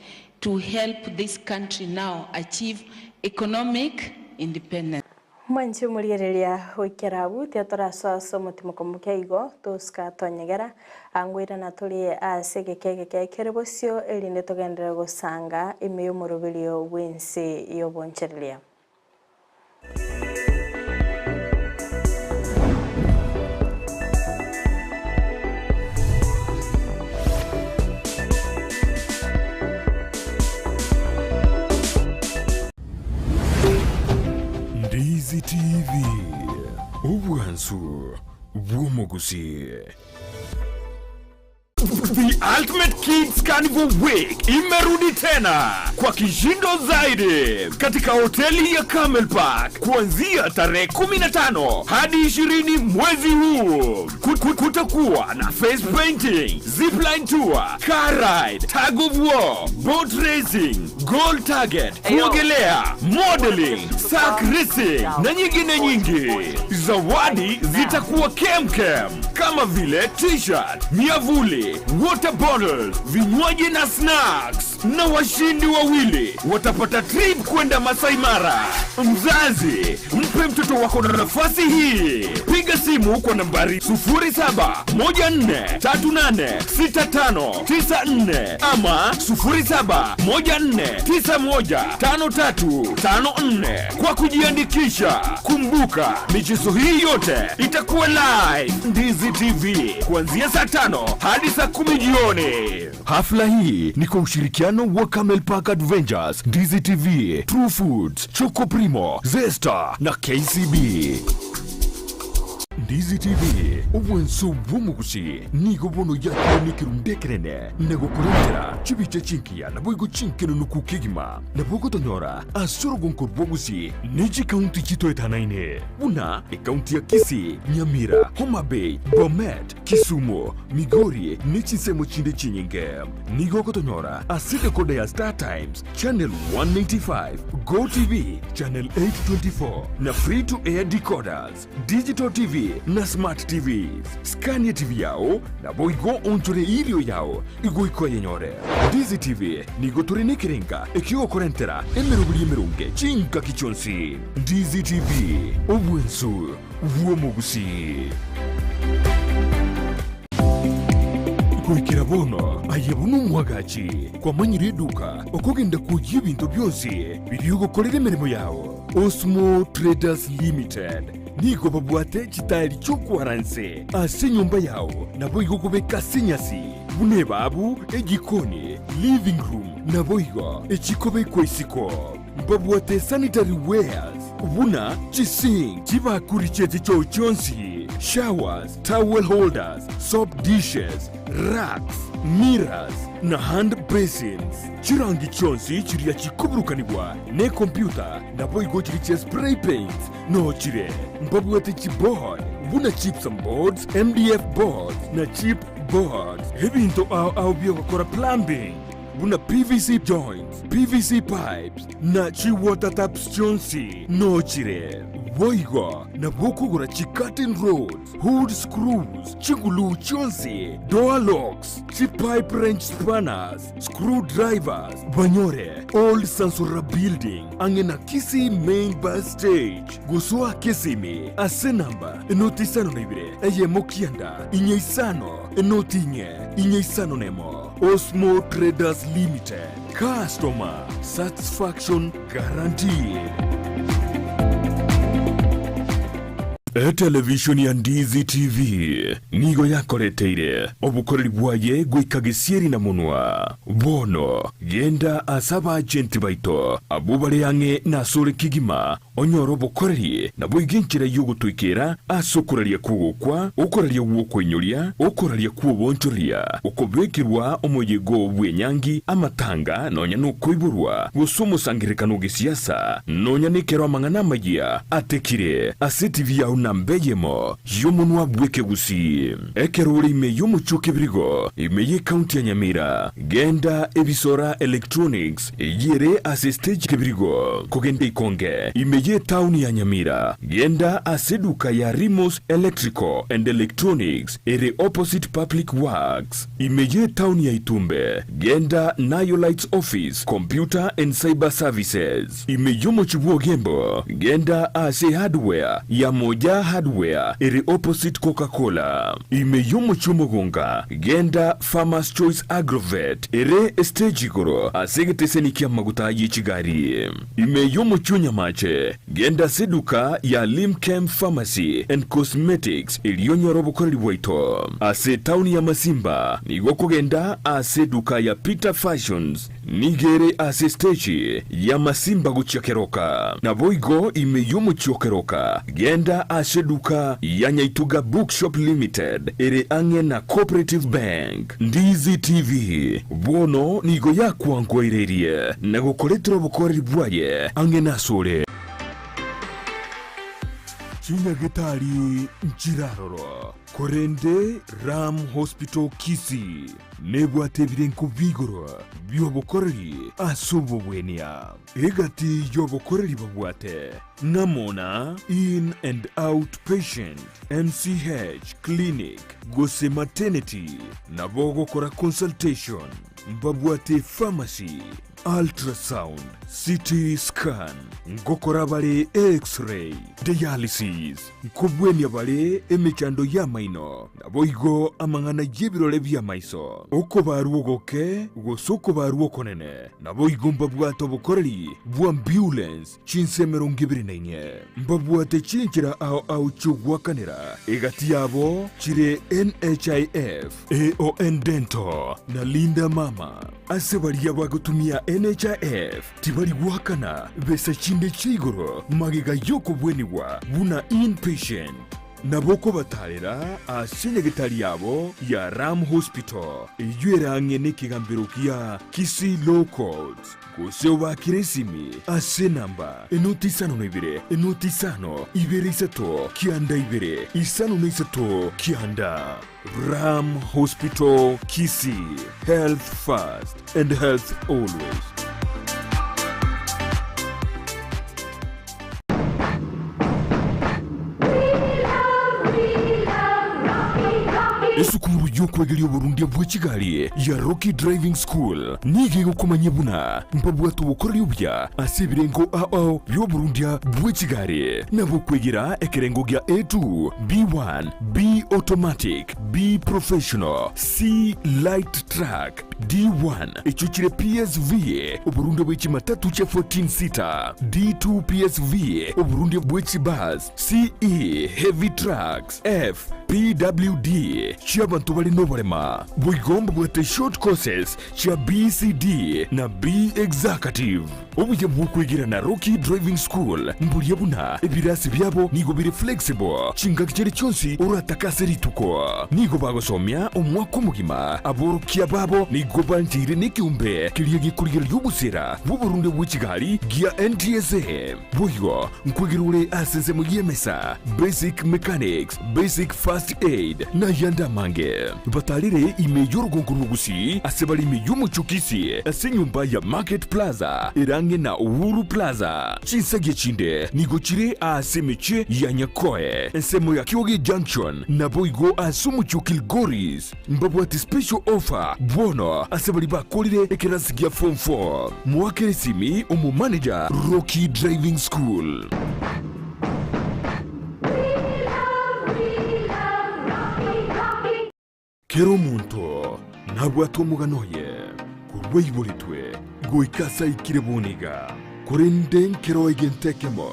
Speaker 9: to help this country now achieve economic independence.
Speaker 1: Mwanche omorigereria goikera abwo, tiga torasoe ase omotimoko moke igo, tosika tonyegera, angoirana tore ase egeka egeke kere bosio, erinde togenderere gosanga ime y'omoroberio bw'ense y'obonchereria.
Speaker 10: Ndizi TV, obwansu bw'omogusii. The Ultimate Kids Carnival Week imerudi tena kwa kishindo zaidi katika hoteli ya Camel Park kuanzia tarehe 15 hadi 20 mwezi huu. Kutakuwa na face painting, zipline tour, car ride, tug of war, boat racing, goal target, kuogelea, modeling, sack racing na nyingine nyingi. Zawadi zitakuwa kemkem kama vile t-shirt, miavuli, water bottles, vinywaji na snacks. Na washindi wawili watapata trip kwenda Masai Mara. Mzazi, mpe mtoto wako na nafasi hii. Piga simu kwa nambari 0714386594 ama 0714915354 kwa kujiandikisha. Kumbuka, michezo hii yote itakuwa live Ndizi TV kuanzia saa 5 hadi saa 10 jioni. Hafla hii ni kwa ushirikiano wa Camel Park Adventures, Ndizi TV, True Foods, Choco Primo, Zesta na KCB. Ndizi TV, obwanso bw'omogusi nigo bono yakire nekerunde ekerene na gokorentera chibicha chinkiya naboigo chinkenunuku kegima nabo ogotonyora ase orogonko rw'ogusi ne chikaunti chitoetanaine buna ekaunti ya Kisii, Nyamira, Homa Bay, Bomet, Kisumu, Migori ne chinsemo chinde chinyinge. Nigo ogotonyora ase decoder ya Star Times channel 185, Go TV channel 824 na free to air decoders, digital TV na smart TVs. Scan ya TV yao naboigo onchore irio yao igoikwa yenyore. Ndizi TV nigo tore nekerenga ekiogokorentera emeroberi emerunge chingaki chionsi. Ndizi TV, obwensu bw'omogusi. Goikera bono aye buna omwagachi kwamanyire eduka okogenda kwoyia ebinto bionsi biria ogokorera emeremo yao. Osmo Traders Limited nigo babwate chitaeri chi'okwaranse ase enyomba yao naboigo okobeka ase enyasi buna ebabu, ejikoni, living room naboigo echikobekwa isiko. Mbabwate sanitary wares buna chisink, chibakuri chie chichoo chionsi, showers, towel holders, soap dishes, racks, mirrors, na hand basins. Chirangi chionsi chiria chikoburukanigwa nekompyuta naboigo chiria chia spray paints noo chire. Mbabwate chiboard buna gypsum boards, MDF boards, na chip boards. Ebinto ao ao biogokora plumbing buna PVC joints, PVC pipes, na chi-water taps chionsi noo chire. Boigo nabwo okogora chi-curtain rods, hood screws, chiguluu chionsi, door locks, chi-pipe wrench spanners, screw drivers, banyore Old Sansora Building ang'e na Kisii Main Bus Stage. Gosoa Kisimi ase enamba enoti isano na ibere eyemo kianda inye isano enoti inye inye isano nemo. Osmo Traders Limited, customer satisfaction guaranteed. Etelevishoni ya Ndizi TV nigo yakoreteire obokoreri bwaye goika gesieri na monwa. Bono genda ase abaagenti baito abwo bare ang'e nasore kegima Onyore obokoreri, naboigo enchera y'ogotoikera ase okoraria kw'ogokwa, okoraria gw'okoinyoria, okoraria kw'oboonchoreria, okobekerwa omoyega bw'enyangi, amatanga, nonya nokoiborwa, gose omosangererekano o gesiasa, nonya nekero amang'ana amayia atekire ase etibi yao namba eyemo y'omonwa bw'ekegusii. Ekero ore ime y'omochie o Kebirigo, ime y'ecounty ya Nyamira, genda Ebisora Electronics eyio ere ase stage Kebirigo, kogenda Ikonge, ime. y'etaoni ya Nyamira, genda ase eduka ya Rimos Electrical and Electronics ere opposite Public Works. Ime y'etaoni ya Itumbe, genda Nayo Lights Office, Computer and Cyber Services. Ime y'omochie bw'Ogembo, genda ase Hardware ya Moja Hardware ere opposite Coca Cola. Ime y'omochie Omogonga, genda Farmers Choice Agrovet ere estage igoro ase egeteseni ki'amaguta ye chigari. Ime y'omochie o Nyamache, genda ase eduka ya Limchem Pharmacy and Cosmetics erio onyore obokoreri bwaito. Ase etaoni ya Masimba, nigo okogenda ase eduka ya Peter Fashions Nigo ere ase esteji y'amasimba gochia keroka. Naboigo ime y'omochie o keroka, genda ase eduka ya Nyaituga Bookshop Limited ere ang'e na Cooperative Bank. Ndizi TV bono nigo yakwankoireirie na gokoretera obokoreri bwaye ang'e nasore. Chinyagetari nchiraroro, korende Ram Hospital Kisii nebwate ebirengo bi'igoro bi'obokoreri ase obogwenia. Egati y'obokoreri babwate ng'amo na In and Out Patient, MCH Clinic gose Maternity, nabo ogokora consultation, mbabwate pharmacy, Ultrasound, CT scan, ngokora bare X-ray, dialysis, nkobwenia bare emechando y'amaino, naboigo amang'ana y'ebirore bi'amaiso, okobarwa ogoke gose okobarwa okonene, naboigo mbabwate obokoreri bw'ambulance chinsa 24. Mbabwate chinchera ao ao chi'ogoakanera, egati yabo chire NHIF, AON Dental, na Linda Mama. Ase baria bagotumia NHIF tibari goakana besa chinde chia igoro magega y'okobwenigwa buna inpatient. Nabo okobatarera ase nyagetari yabo ya Ram Hospital eyio ere ang'e nekegambero gia Kisii Law Courts, gose obaakere esimi ase enamba enoti isano na ibere enoti isano ibere isato kianda ibere isano na isato kianda. Ram Hospital Kisii, health first and health always. Esukuru y'okwegeria oborundia bwe chigari ya Rocky Driving School nigo egokomanyia buna mbabwate obokoreri obuya ase ebirengo ao ao bi'oborundia bwe chigari nabo okwegera ekerengo gia A2, B1, B Automatic, B Professional, C Light Truck, D1 echio chire PSV, oborundia bwe chimatatu chia 14 seater, D2 PSV, oborundia bwe chibus, CE Heavy Trucks, F PWD chi'abanto bare noborema. Boigo mbabwate short courses chia BCD na B Executive. Obuya bw'okwegera na Rocky Driving School mboria buna ebirasi biabo nigo bire flexible chingaki chiria chionsi oratake ase rituko. Nigo bagosomia omwaka omogima. Aborokia babo nigo bancheire nekeombe keria gekorigereria obosera bw'oborundia bwe chigari gia NTSA. Boigo nkwegera ore ase ensemo y'emesa, basic mechanics, basic first aid, na ayande amange. Batarere ime y'orogongo rwa Gusii ase bare ime y'omochie o Kisii ase enyomba ya Market Plaza ere ang'e na Uhuru Plaza. Chinsagia chinde nigo chire ase emechie ya Nyakoe, ensemo ya Kioge Junction, naboigo ase omochie o Kilgoris. Mbabwate special offer bono ase baria bakorire ekerasi gia form 4. Moakere esimi omomanager Rocky Driving School. Kera omonto nabwate omogano oye korwa aiboretwe goika ase aikire bono iga, korende nkero egento ekemo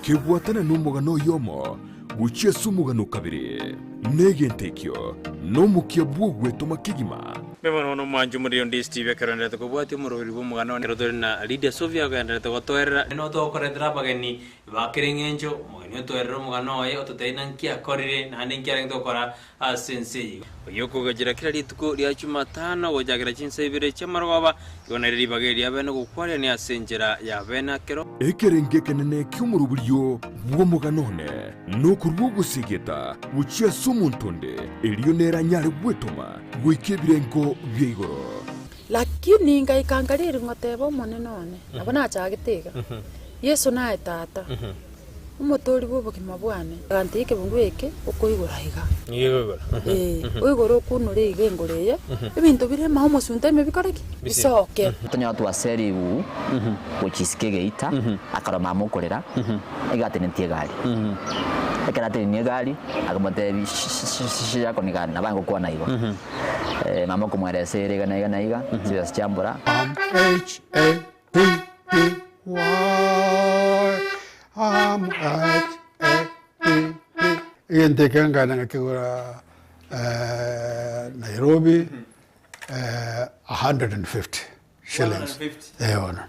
Speaker 10: kebwatana nomogano oyomo gochia ase omogano o kabere, na egento ekio nomokia bw'ogwetoma kegima.
Speaker 11: Mbe bono omwanchi omoriri onde Steve ekero enderete kobwatia omoroberi bw'omogano one ekero tore na Lydia Sofia ogenderete gotoerera. Nigo togokoretera abageni ba kera eng'encho, omogeni otoerere omogano oye, ototebie naki akorire, naende nki arenge gokora ase ense eye. Oyio okogachera kera rituko ria Jumatano gochakera chinsa ibere chi'amarogoba, igo nario ribaga eri riabene gokwarania ase enchera y'abene akero.
Speaker 10: Ekerengo ekenene ki'omoroberio bw'omogano one nokorua ogosegeta gochia ase omonto onde, erio nere anyare gwetoma goika ebirengo bia igoro.
Speaker 12: Lakini ngaika nkaria ngoteba Omonene one, nabo nachagete iga. Yeso naye Tata, Omotoori bw'obogima bwane. Agantebia, Ekebungo eke okoigora iga. Ee, oigore okunure iga engoro eye, ebinto bire ime omosunte ime bikore ki? Bisoke.
Speaker 13: Tonyora twase ribu gochia isiko egeita, akarora mama okorera, iga atenetie egari. Ekero atenenie egari, akamotebia shi yako ni gani? Nabo agokwana igo. Mama okomoeresa ere iga na iga na iga, chibesa chiambora.
Speaker 14: M H A P P Y M H A P P. Egento eke nkagenda ngakegora Nairobi 150 shillings. Eh bono.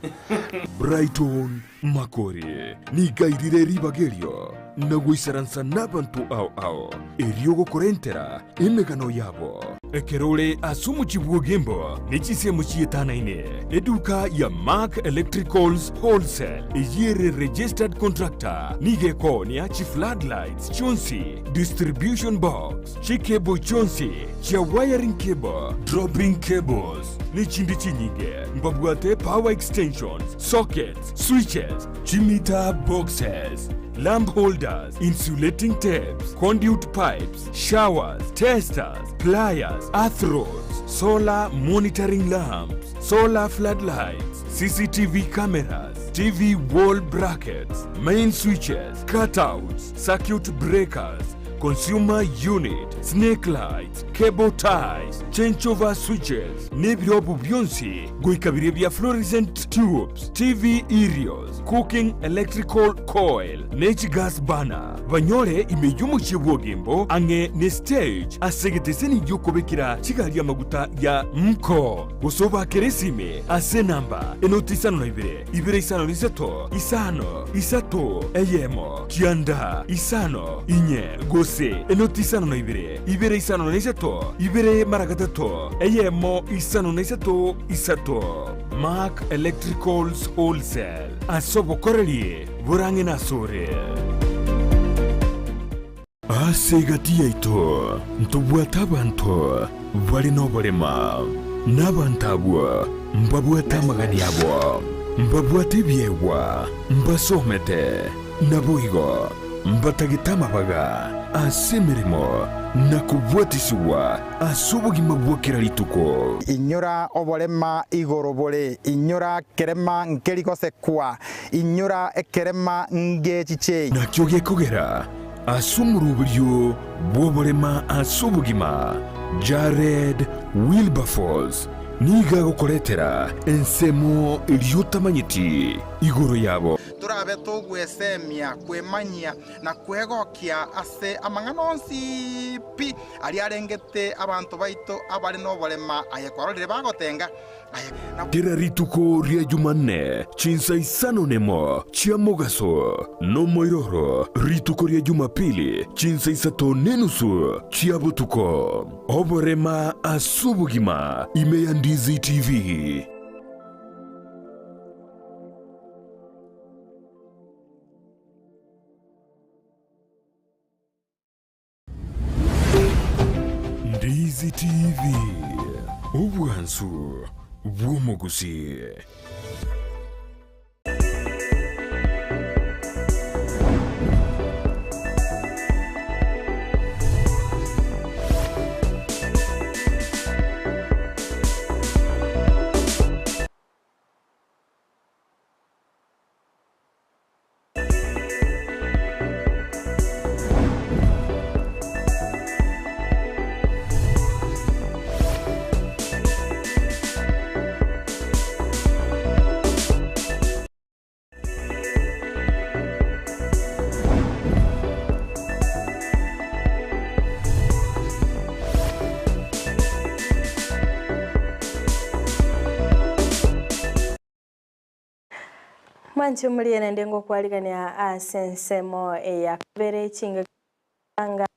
Speaker 10: Brighton Makori nigo airire ribaga erio na goisaransa nabanto ao ao, erio gokorentera emegano yabo. Ekero ore ase omochie bw'Ogembo ne chinsemo chietanaine, eduka ya Mark Electricals Wholesale eyio ere registered contractor nigo ekoonia chi floodlights chionsi, distribution box, chicable chionsi chia wiring cable, dropping cables, ne chinde chinyinge. Mbabwate power extensions, sockets, switches, chimeter boxes, lamp holders, insulating tapes, conduit pipes, showers, testers, pliers, earth rods, solar monitoring lamps, solar floodlights, CCTV cameras, TV wall brackets, main switches, cutouts, circuit breakers, consumer unit, snake lights, cable ties, changeover switches, nebirobu bionsi goika biria bia fluorescent tubes, TV aerials, cooking electrical coil, ne chigas burner. Banyore ime y'omochie bw'Ogembo ang'e ne stage ase egeteseni gi'okobekera chigari amaguta ya Mko. Gose obakere esime ase enamba enoti isano na ibere, ibere isano na isato, isano, isato, eyemo, kianda, isano, inye, gose enoti isano na ibere, ibere isano na isato, ibere mara gatato, eyemo, isano na isato, isato. Mark Electricals Wholesale, ase obokoreri borang'e nasore. Ase egati yaito ntobwate abanto bare noborema, na abanto abwo mbabwate amagani abo, mbabwate ebiegwa, mbasomete, naboigo mbatagete amabaga ase emeremo na kobwatisigwa ase obogima bwa kera rituko.
Speaker 15: Inyora oborema igoro bore, inyora kerema nkeri gosekwa, inyora ekerema ngechichei.
Speaker 10: Nakio gekogera ase omoroberio bw'oborema ase obogima, Jared Wilberforce nigo agokoretera ensemo eria otamanyeti igoro yabo.
Speaker 15: Torabe togwesemia, kwemanyia, na kwegokia ase amang'ana onsi pi aria arengete abanto baito abare noborema, aye kwarorire bagotenga, aye na.
Speaker 10: Kera rituko ria Jumanne chinsa isano nemo chia mogaso, nomoiroro rituko ria Jumapili chinsa isato nenusu chia botuko. Oborema ase obogima ime ya Ndizi TV. Ndizi TV, obwansu bw'omogusi.
Speaker 1: Mwanche morie naende ngokwarigania ase ensemo eya kabere chingaki anga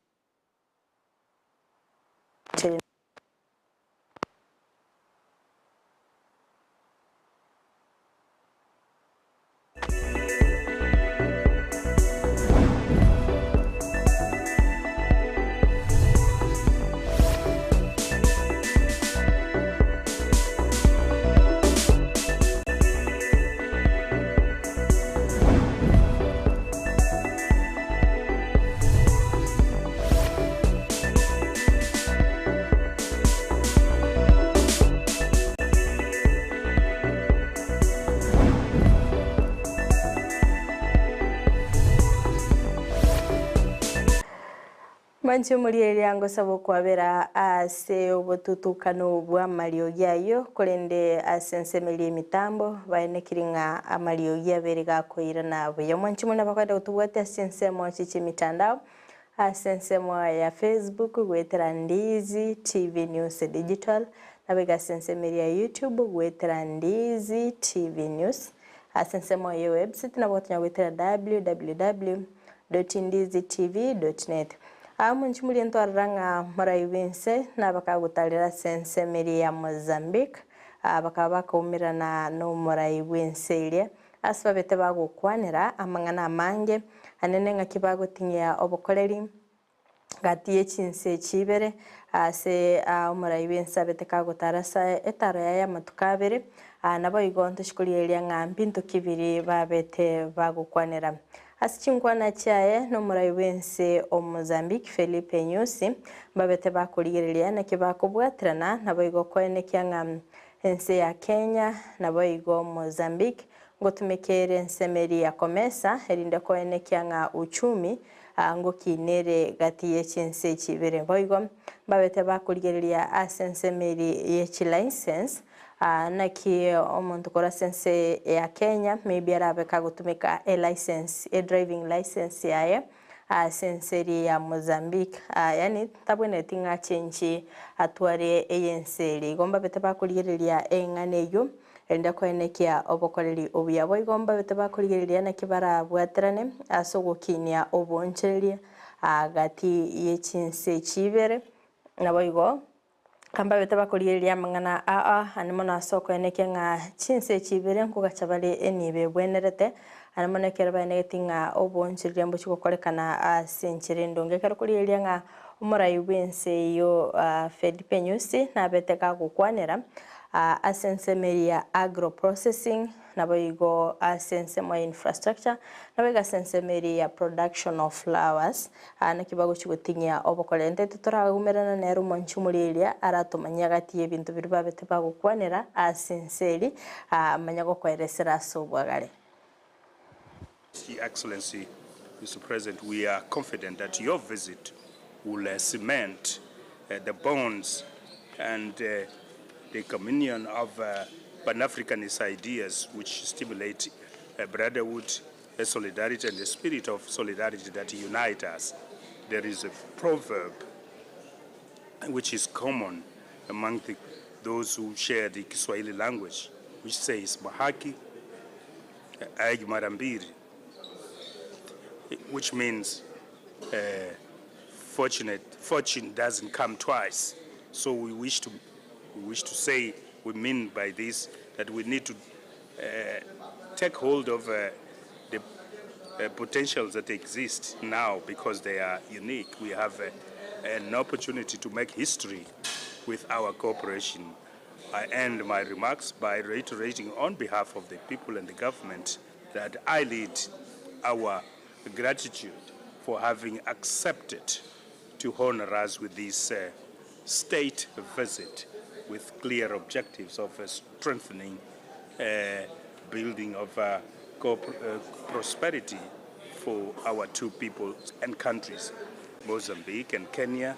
Speaker 1: Mwanchi omorieria ngosaba okwabera ase obotutukano bwa amariogi ayio, korende ase ensemo eria emitambo baenekiri ng'a amariogi abere gakoirana buya. Mwanchi muna bakwenda gotobwatia ase ensemo chichi emitandao ase ensemo ya Facebook gwetera Ndizi TV News Digital, nabo ase ensemo eria ya YouTube gwetera Ndizi TV News, ase ensemo ya website nabo gotonya gwetera www.ndizitv.net. Aa monchi muri ntwarora ng'a morai bwense nabakagotarera ase ensemo eria ya Mozambique, bakaba bakaumerana na omorai bwense eria ase babete bagokwanera amang'ana amange anene ng'aki bagoting'ia obokoreri gati ya chinse chibere ase omorai bwense abete kagotara ase etaro yaye amatuko abere, nabo igo ntochikorigereria ng'a mbinto kibiri babete bagokwanera. Ase chinkwana chiaye na omorai bwense o Mozambique Felipe Nyusi babete bakorigereria naki bakobwaterana nabo igo koenekia ng'a ense ya Kenya nabo igo Mozambique ngotumekere ensemo eria ya COMESA erinde koenekia ng'a uchumi ngokinere gati ya chinse chibere. Boigo babete bakorigereria ase ensemo eri ye chilicense, naki omonto korwa ase ense ya Kenya maybe arabe kagotumeka e license, e driving license yaye ase ense eri ya Mozambique, yani tabwenereti ng'a achenchi atware eyense eri. Igo mbabete bakorigereria eng'ana eywo erinde koenekia obokoreri obuya. Boigo mbabete bakorigereria naki barabwaterane ase ogokinia obonchereria gati ya chinse chibere. Nabo igo mbabete bakorigereria amang'ana aa ane mono ase okoenekia ng'a chinse chibere nkogacha bare enibo ebwenerete ane mono ekero baenegeti ng'a obonchereria mbochi gokorekana ase enchera endonge. Ekero okorigereria ng'a omorai bwense eywo Felipe Nyusi nabete gagokwanera ase ensemo eria ya agro processing, nabo igo ase ensemo ya infrastructure, nabo igo ase ensemo eria ya production of flowers, naki bagochi goting'ia obokoreri. Ntaete toraumerana nere omwanchi omorieria aratomanyia gati ya ebinto biria babete bagokwanera ase ense eri, manya gokoeresera ase obwagare.
Speaker 16: Your Excellency, Mr. President, we are confident that your visit will cement the bonds and the communion of Pan-Africanist ideas which stimulate brotherhood, solidarity, and the spirit of solidarity that unite us. There is a proverb which is common among those who share the Kiswahili language, which says, Bahati haiji mara mbili, which means fortune doesn't come twice. So we wish to say, we mean by this that we need to take hold of the potentials that exist now because they are unique. We have an opportunity to make history with our cooperation. I end my remarks by reiterating on behalf of the people and the government that I lead our gratitude for having accepted to honor us with this state visit with clear objectives of strengthening, building of prosperity for our two peoples and countries. Mozambique and Kenya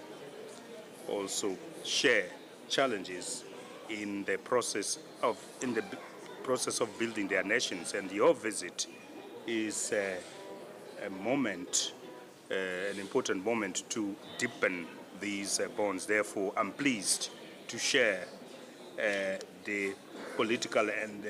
Speaker 16: also share challenges in the process of building their nations, and your visit is a moment, an important moment to deepen these bonds. Therefore, I'm pleased to share the political and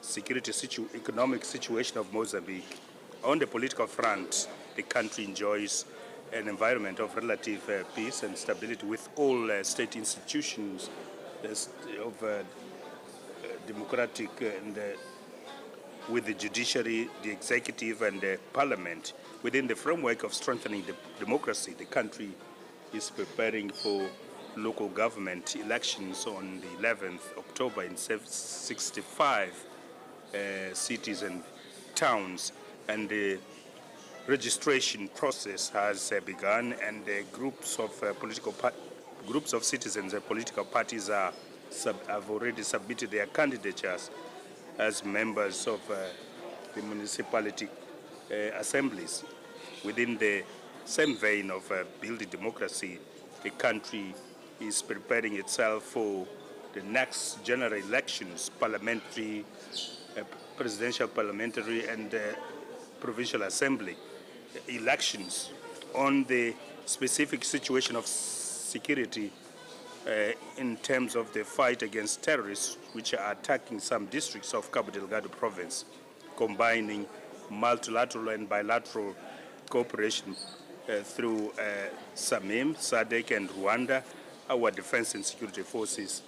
Speaker 16: security economic situation of Mozambique. On the political front, the country enjoys an environment of relative peace and stability with all state institutions of democratic and with the judiciary, the executive, and the parliament. Within the framework of strengthening the democracy, the country is preparing for local government elections on the 11th October in 65 cities and towns, and the registration process has begun, and the groups of political groups of citizens and political parties have already submitted their candidatures as members of the municipality assemblies. Within the same vein of building democracy, the country is preparing itself for the next general elections, parliamentary, presidential parliamentary and provincial assembly elections on the specific situation of security in terms of the fight against terrorists which are attacking some districts of Cabo Delgado province, combining multilateral and bilateral cooperation through SAMIM, SADC and Rwanda, our defense and security forces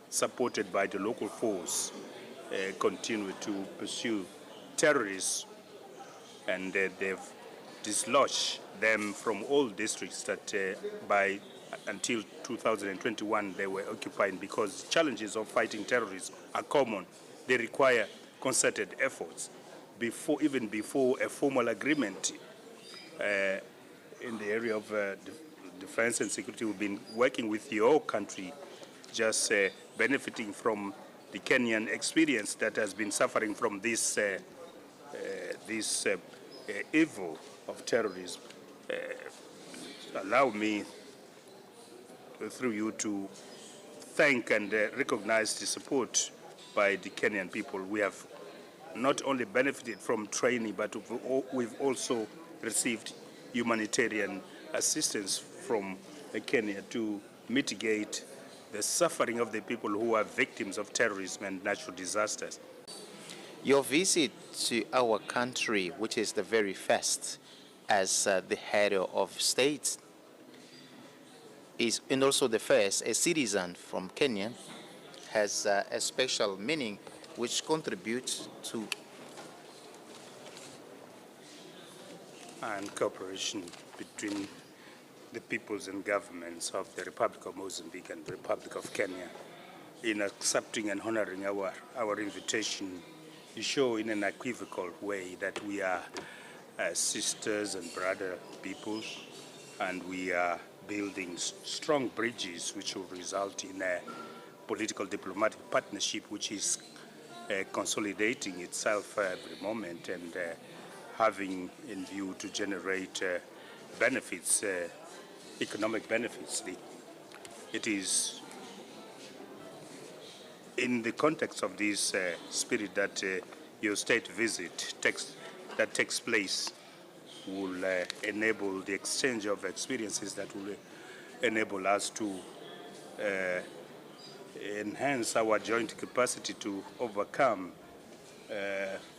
Speaker 16: supported by the local force continue to pursue terrorists, and they've dislodged them from all districts that by until 2021 they were occupying, because challenges of fighting terrorism are common. They require concerted efforts even before a formal agreement in the area of defense and security. We've been working with your country, just benefiting from the Kenyan experience that has been suffering from this evil of terrorism. Allow me, through you, to thank and recognize the support by the Kenyan people. We have not only benefited from training, but we've also received humanitarian assistance from Kenya to mitigate the suffering of the people who are victims of terrorism and natural disasters.
Speaker 17: Your visit to our country, which is the very first as the head of state, is, and also the first, a citizen from Kenya, has a special meaning which contributes to
Speaker 16: and cooperation between the peoples and governments of the Republic of Mozambique and the Republic of Kenya in accepting and honoring our invitation. You show in an unequivocal way that we are sisters and brother peoples, and we are building strong bridges which will result in a political diplomatic partnership which is consolidating itself every moment and having in view to generate benefits, economic benefits. It is in the context of this spirit that your state visit that takes place will enable the exchange of experiences that will enable us to enhance our joint capacity to overcome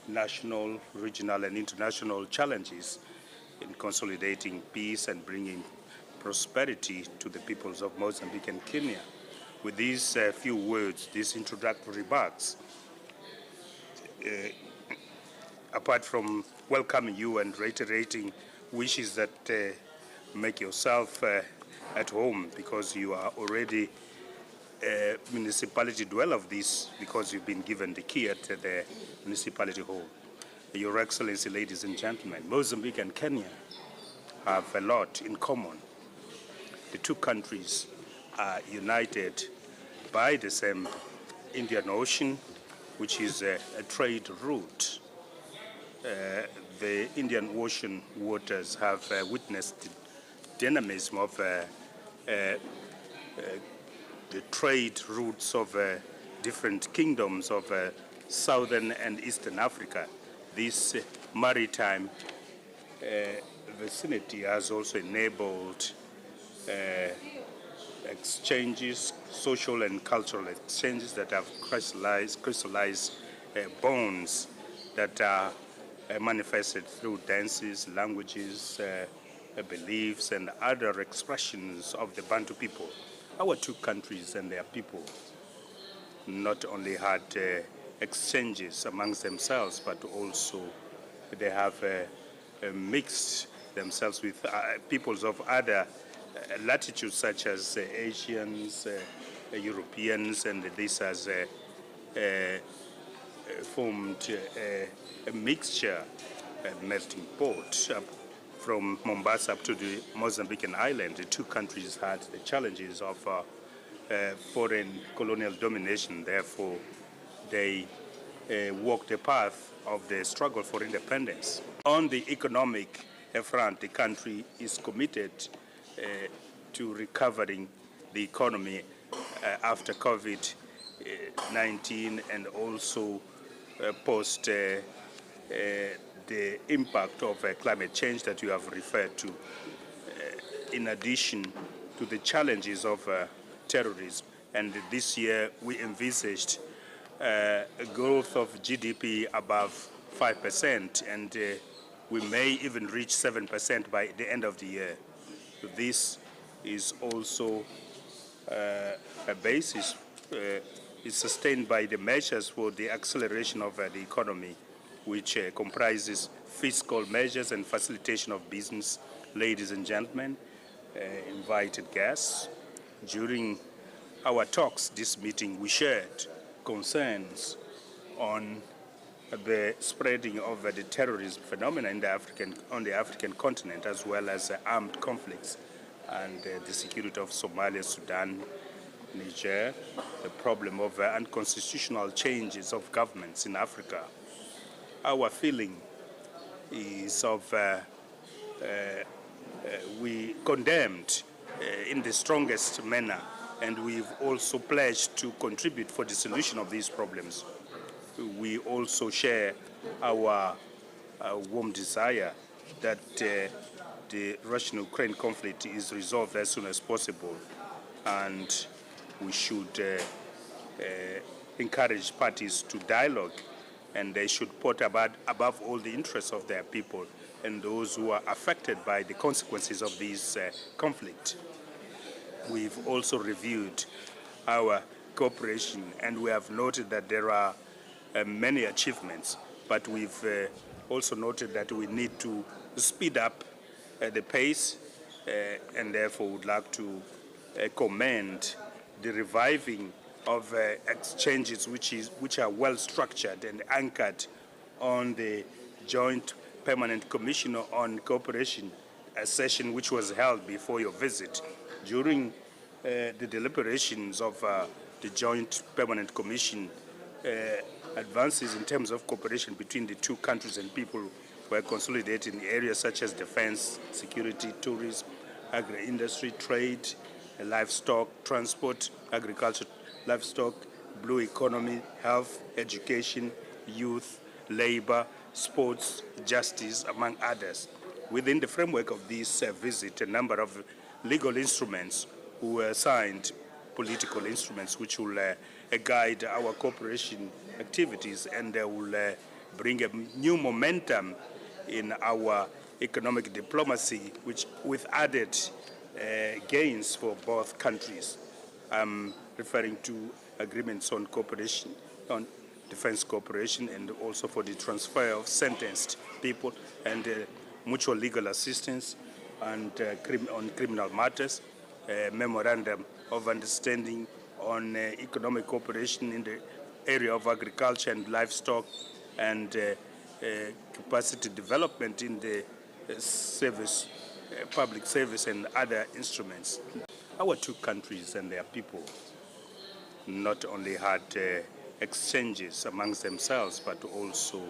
Speaker 16: national, regional, and international challenges in consolidating peace and bringing prosperity to the peoples of Mozambique and Kenya. With these few words, these introductory remarks, apart from welcoming you and reiterating wishes that make yourself at home, because you are already a municipality dweller of this, because you've been given the key at the municipality hall. Your Excellency, ladies and gentlemen, Mozambique and Kenya have a lot in common. The two countries are united by the same Indian Ocean, which is a trade route. The Indian Ocean waters have witnessed the dynamism of the trade routes of different kingdoms of southern and eastern Africa. This maritime vicinity has also enabled exchanges, social and cultural exchanges that have crystallized bonds that are manifested through dances, languages, beliefs, and other expressions of the Bantu people. Our two countries and their people not only had exchanges amongst themselves, but also they have mixed themselves with peoples of other latitudes, such as Asians, Europeans, and this has formed a mixture, a melting pot. Up from Mombasa up to the Mozambican island, the two countries had the challenges of foreign colonial domination. Therefore, they walked the path of the struggle for independence. On the economic front, the country is committed uh, to recovering the economy uh, after COVID 19 and also uh, post uh, uh, the impact of uh, climate change that you have referred to. Uh, in addition to the challenges of uh, terrorism, and this year we envisaged uh, a growth of GDP above 5%, and uh, we may even reach 7% by the end of the year. This is also uh, a basis uh, is sustained by the measures for the acceleration of uh, the economy, which uh, comprises fiscal measures and facilitation of business. Ladies and gentlemen, uh, invited guests, during our talks this meeting, we shared concerns on the spreading of uh, the terrorism phenomena in the African, on the African continent, as well as uh, armed conflicts and uh, the security of Somalia, Sudan, Niger, the problem of uh, unconstitutional changes of governments in Africa. Our feeling is of uh, uh, uh, we condemned uh, in the strongest manner, and we've also pledged to contribute for the solution of these problems. We also share our uh, warm desire that uh, the Russian-Ukraine conflict is resolved as soon as possible, and we should uh, uh, encourage parties to dialogue, and they should put about, above all the interests of their people and those who are affected by the consequences of this uh, conflict. We've also reviewed our cooperation, and we have noted that there are uh, many achievements, but we've uh, also noted that we need to speed up uh, the pace, uh, and therefore would like to uh, commend the reviving of uh, exchanges which, is, which are well structured and anchored on the Joint Permanent Commission on Cooperation, a session which was held before your visit. During uh, the deliberations of uh, the Joint Permanent Commission, uh, advances in terms of cooperation between the two countries and people were consolidated in areas such as defense, security, tourism, agri-industry, trade, livestock, transport, agriculture, livestock, blue economy, health, education, youth, labor, sports, justice, among others. Within the framework of this uh, visit, a number of legal instruments were signed, political instruments, which will uh, guide our cooperation activities and they will uh, bring a new momentum in our economic diplomacy, which with added uh, gains for both countries. I'm referring to agreements on cooperation, on defense cooperation, and also for the transfer of sentenced people and uh, mutual legal assistance and uh, crim on criminal matters, uh, memorandum of understanding on uh, economic cooperation in the area of agriculture and livestock, and uh, uh, capacity development in the uh, service, uh, public service and other instruments. Our two countries and their people not only had uh, exchanges amongst themselves, but also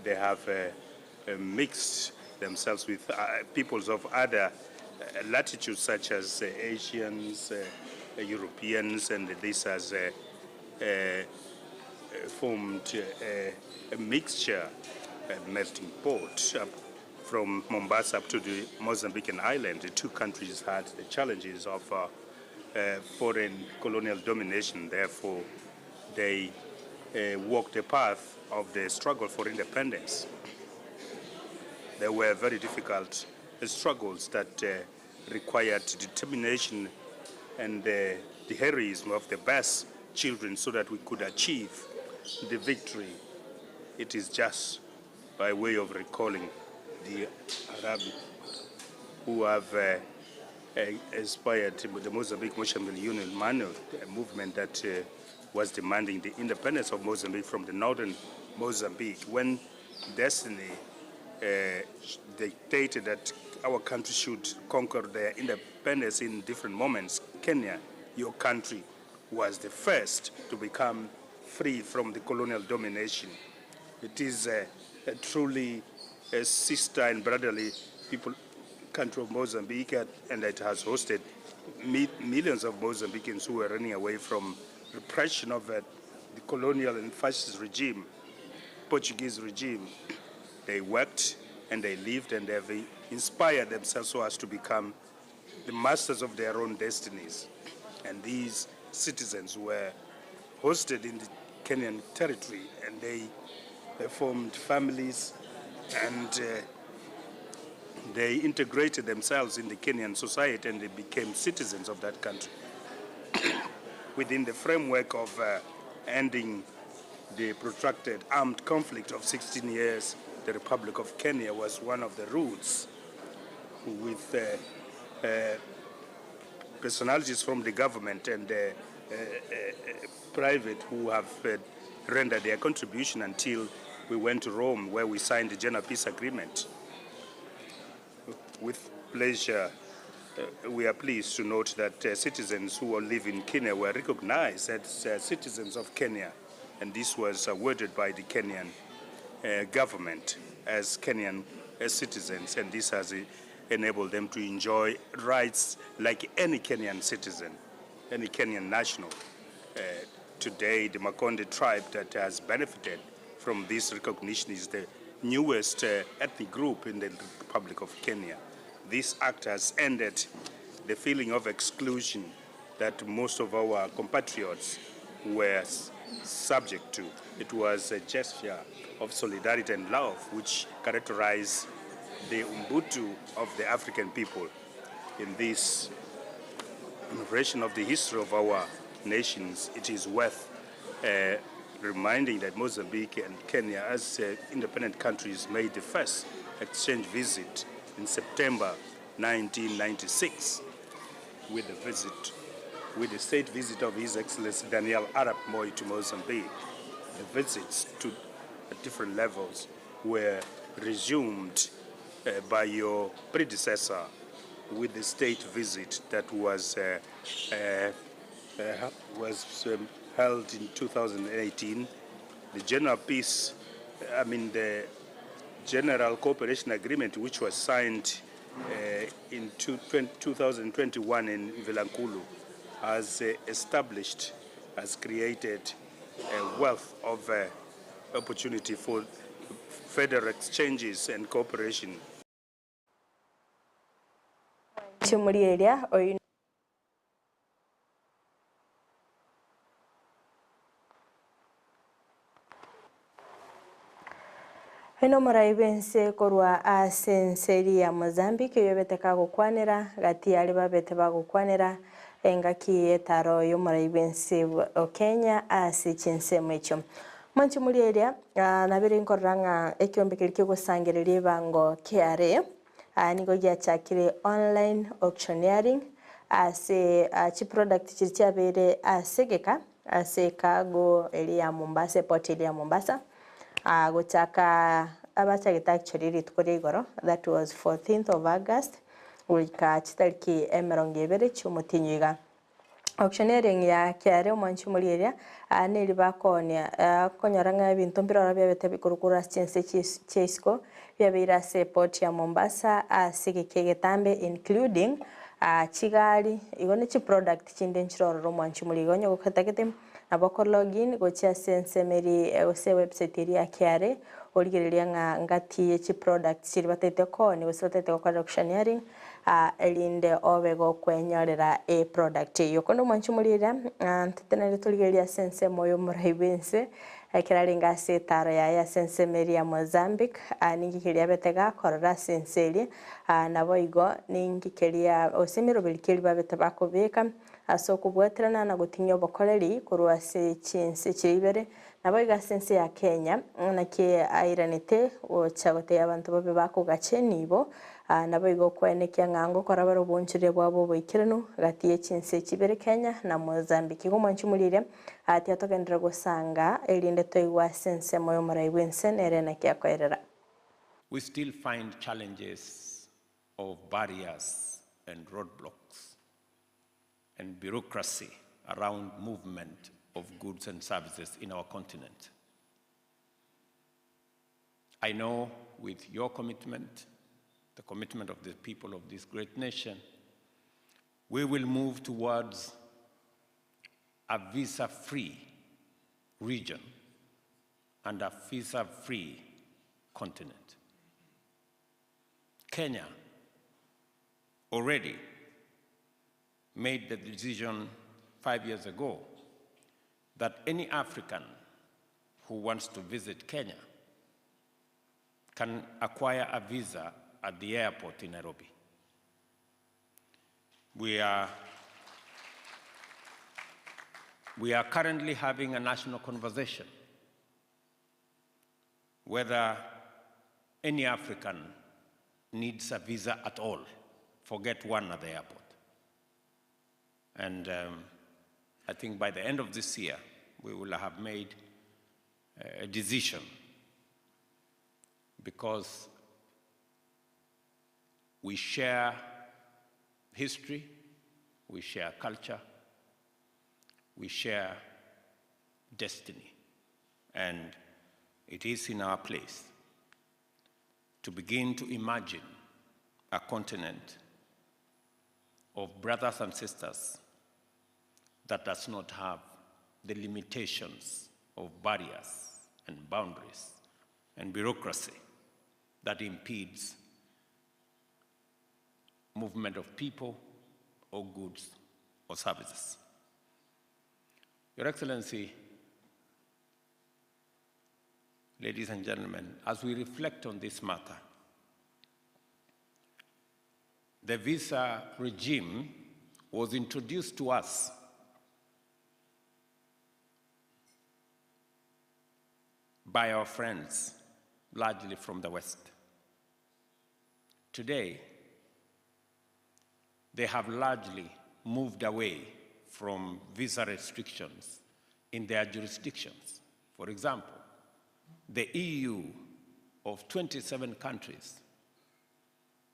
Speaker 16: they have uh, uh, mixed themselves with uh, peoples of other uh, latitudes, such as uh, Asians, uh, Europeans, and this has uh, uh, formed uh, a mixture, a melting pot up from Mombasa up to the Mozambican island. The two countries had the challenges of uh, uh, foreign colonial domination. Therefore, they uh, walked the path of the struggle for independence. There were very difficult struggles that uh, required determination and uh, the heroism of the best children so that we could achieve the victory. It is just by way of recalling the Arab who have uh, uh, inspired the Mozambique Mozambique Union Manual, a movement that uh, was demanding the independence of Mozambique from the northern Mozambique. When destiny uh, dictated that our country should conquer their independence in different moments, Kenya, your country, was the first to become free from the colonial domination. It is a, a truly a sister and brotherly people, country of Mozambique, and it has hosted millions of Mozambicans who were running away from repression of the colonial and fascist regime, Portuguese regime. They worked and they lived and they have inspired themselves so as to become the masters of their own destinies. And these citizens were hosted in the Kenyan territory and they, they formed families and they integrated themselves in the Kenyan society and they became citizens of that country. Within the framework of ending the protracted armed conflict of 16 years, the Republic of Kenya was one of the roots with personalities from the government and private who have rendered their contribution until we went to Rome, where we signed the General Peace Agreement. With pleasure, we are pleased to note that citizens who live in Kenya were recognized as citizens of Kenya, and this was awarded by the Kenyan government as Kenyan citizens, and this has enabled them to enjoy rights like any Kenyan citizen, any Kenyan national. Today, the Makonde tribe that has benefited from this recognition is the newest ethnic group in the Republic of Kenya. This act has ended the feeling of exclusion that most of our compatriots were subject to. It was a gesture of solidarity and love which characterized the Ubuntu of the African people. In this narration of the history of our nations, it is worth reminding that Mozambique and Kenya, as independent countries, made the first exchange visit in September 1996 with the visit, with the state visit of His Excellency Daniel Arap Moi to Mozambique. The visits to different levels were resumed by your predecessor with the state visit that was held in 2018. The General Peace, I mean the General Cooperation Agreement, which was signed in 2021 in Vilankulo, has established, has created a wealth of opportunity for further exchanges and cooperation.
Speaker 1: Eno moraibense korwa ase ya Mozambique yobeteka gokwanera gati yare babete bagokwanera engaki etaro yo moraibense o Kenya ase chinsemo echo. Mwanchi muri area nabere nkorora ng'a ekiombe keri kiogosangereria ebango KRA nigo giachakire online auctioneering ase chiproduct chiri chiabere ase geka ase cargo eri ya Mombasa, port eri ya Mombasa. Gochaka abachagete actually rituko ria igoro, that was 14th of August goika chitariki emerongo ebere chiomotinyo iga. Auctioneering ya KRA omwanchi muri area neri bakonia konyora ng'a ebinto mbiroro biabete bikorokora ase chinse chiaisiko biabeire ase port ya Mombasa ase geke egetambe including chigari igo ne chiproduct chinde nchirororo omwanchi muri igo onye goketagete nabo ko login gochia ase ensemo eri gose website eri ya KRA origereria ng'a ngati ye chiproduct chiri bataete kooni gose bataete gokora auctioneering erinde obe gokwenyorera e product eyo. Kondo omwanchi muri area ntetenere torigereria ase ensemo ya omorai bwense ekero arenge ase etaro yaye ase ensemo eri ya Mozambique ninki keria abete gakorora ase ense eria nabo igo ninki keria gose emeroberi keri babete bakobeka ase okobwaterana na gotinyia obokoreri korwa ase chinse chiri ibere nabo igo ase ense ya Kenya naki airanete gocha gotebia abanto babe bakogacha enibo nabo igo okwenekia ng'a ngokora bare obonchoreri bwabo oboikeranu gati ya chinse chibere Kenya na Mozambique. Igo omwanchi muri area tiatogenderera gosanga erinde toigwa ase ensemo ya omorai bwense nere naki akoerera.
Speaker 2: We still find challenges of barriers and roadblocks and bureaucracy around movement of goods and services in our continent. I know with your commitment the commitment of the people of this great nation, we will move towards a visa-free region and a visa-free continent. Kenya already made the decision 5 years ago that any African who wants to visit Kenya can acquire a visa at the airport in Nairobi. We are currently having a national conversation whether any African needs a visa at all, forget one at the airport. And I think by the end of this year, we will have made a decision, because we share history, we share culture, we share destiny, and it is in our place to begin to imagine a continent of brothers and sisters that does not have the limitations of barriers and boundaries and bureaucracy that impedes movement of people or goods or services. Your Excellency, ladies and gentlemen, as we reflect on this matter, the visa regime was introduced to us by our friends, largely from the West. Today, they have largely moved away from visa restrictions in their jurisdictions. For example, the EU of 27 countries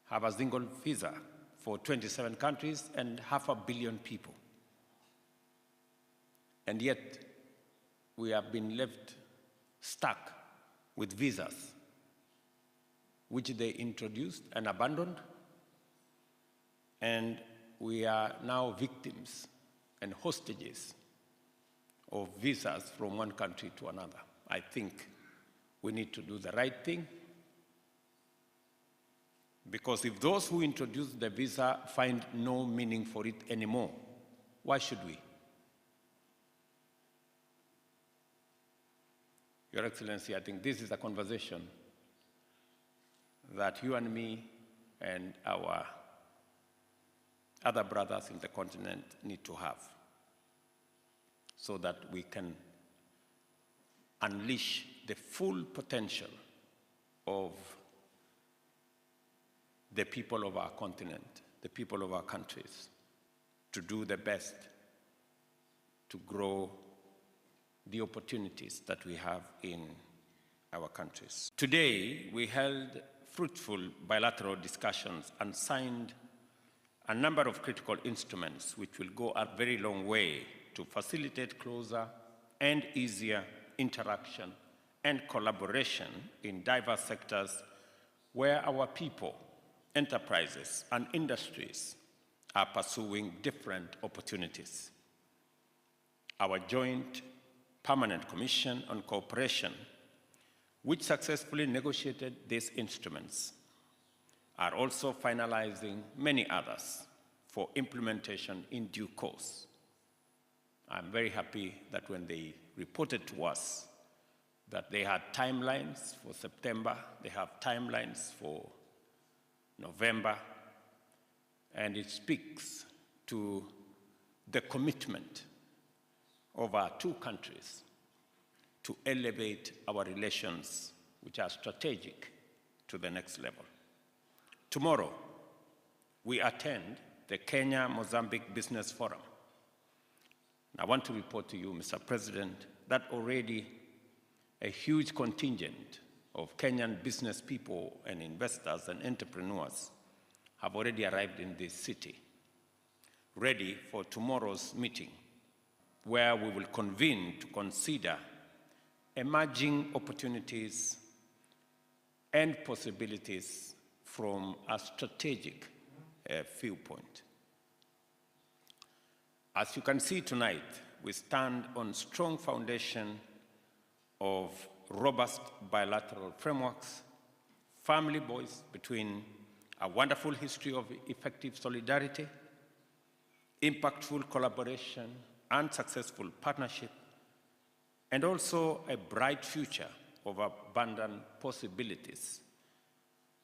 Speaker 2: have a single visa for 27 countries and half a billion people. And yet, we have been left stuck with visas, which they introduced and abandoned, and we are now victims and hostages of visas from one country to another. I think we need to do the right thing, because if those who introduced the visa find no meaning for it anymore, why should we? Your Excellency, I think this is a conversation that you and me and our other brothers in the continent need to have, so that we can unleash the full potential of the people of our continent, the people of our countries, to do the best to grow the opportunities that we have in our countries. Today, we held fruitful bilateral discussions and signed a number of critical instruments which will go a very long way to facilitate closer and easier interaction and collaboration in diverse sectors where our people, enterprises, and industries are pursuing different opportunities. Our joint Permanent Commission on Cooperation, which successfully negotiated these instruments, are also finalizing many others for implementation in due course. I'm very happy that when they reported to us that they had timelines for September, they have timelines for November, and it speaks to the commitment of our two countries to elevate our relations, which are strategic, to the next level. Tomorrow, we attend the Kenya-Mozambique Business Forum. I want to report to you, Mr. President, that already a huge contingent of Kenyan business people and investors and entrepreneurs have already arrived in this city, ready for tomorrow's meeting, where we will convene to consider emerging opportunities and possibilities from a strategic uh, viewpoint. As you can see tonight, we stand on strong foundation of robust bilateral frameworks, firmly poised between a wonderful history of effective solidarity, impactful collaboration, and successful partnership, and also a bright future of abundant possibilities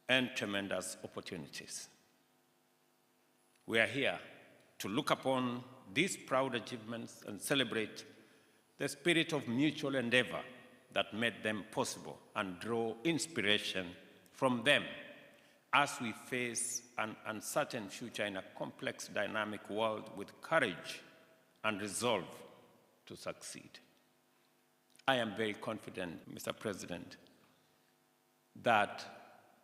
Speaker 2: and tremendous opportunities. We are here to look upon these proud achievements and celebrate the spirit of mutual endeavor that made them possible and draw inspiration from them as we face an uncertain future in a complex, dynamic world with courage and resolve to succeed. I am very confident, Mr. President, that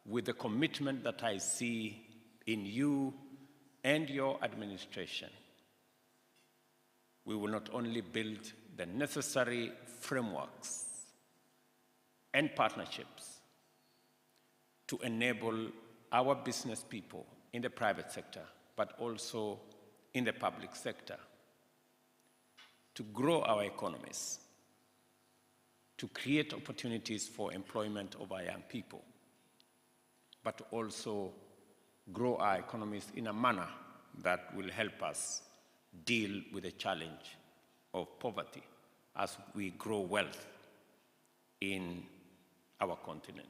Speaker 2: with the commitment that I see in you and your administration, we will not only build the necessary frameworks and partnerships to enable our business people in the private sector, but also in the public sector to grow our economies, to create opportunities for employment of our young people, but also grow our economies in a manner that will help us deal with the challenge of poverty as we grow wealth in our continent.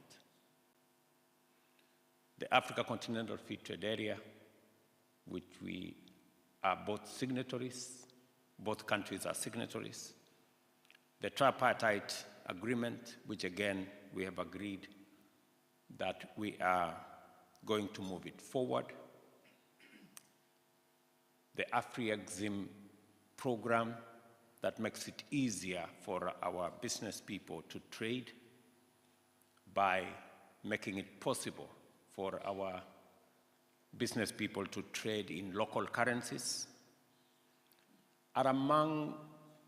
Speaker 2: The Africa Continental Free Trade Area, which we are both signatories, both countries are signatories. The tripartite agreement, which again we have agreed that we are going to move it forward. The AfriExim program that makes it easier for our business people to trade by making it possible for our business people to trade in local currencies are among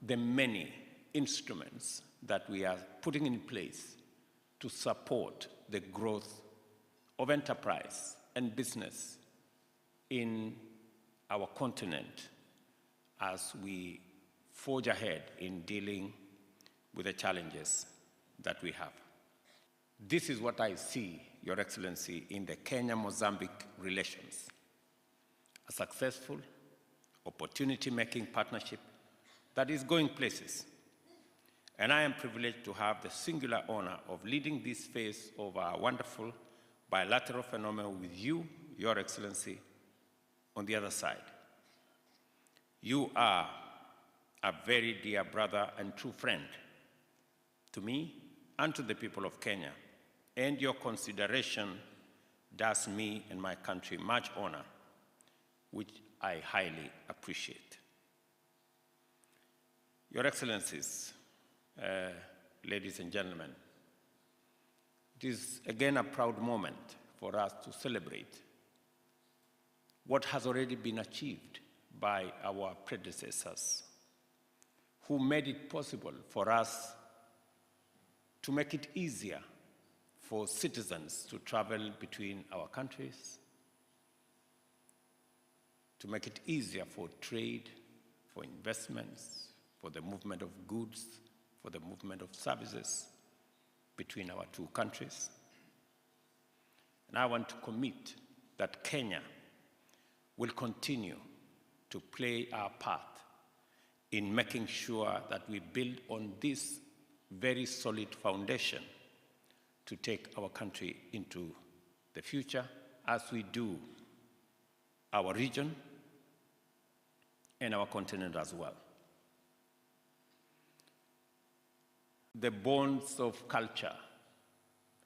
Speaker 2: the many instruments that we are putting in place to support the growth of enterprise and business in our continent as we forge ahead in dealing with the challenges that we have. This is what I see, Your Excellency, in the Kenya-Mozambique relations. A successful, opportunity-making partnership that is going places. And I am privileged to have the singular honor of leading this phase of our wonderful bilateral phenomenon with you, Your Excellency, on the other side. You are a very dear brother and true friend to me and to the people of Kenya, and your consideration does me and my country much honor, which I highly appreciate. Your Excellencies, uh, ladies and gentlemen, it is again a proud moment for us to celebrate what has already been achieved by our predecessors who made it possible for us to make it easier for citizens to travel between our countries, to make it easier for trade, for investments, for the movement of goods, for the movement of services between our two countries. And I want to commit that Kenya will continue to play our part in making sure that we build on this very solid foundation to take our country into the future as we do our region and our continent as well. The bonds of culture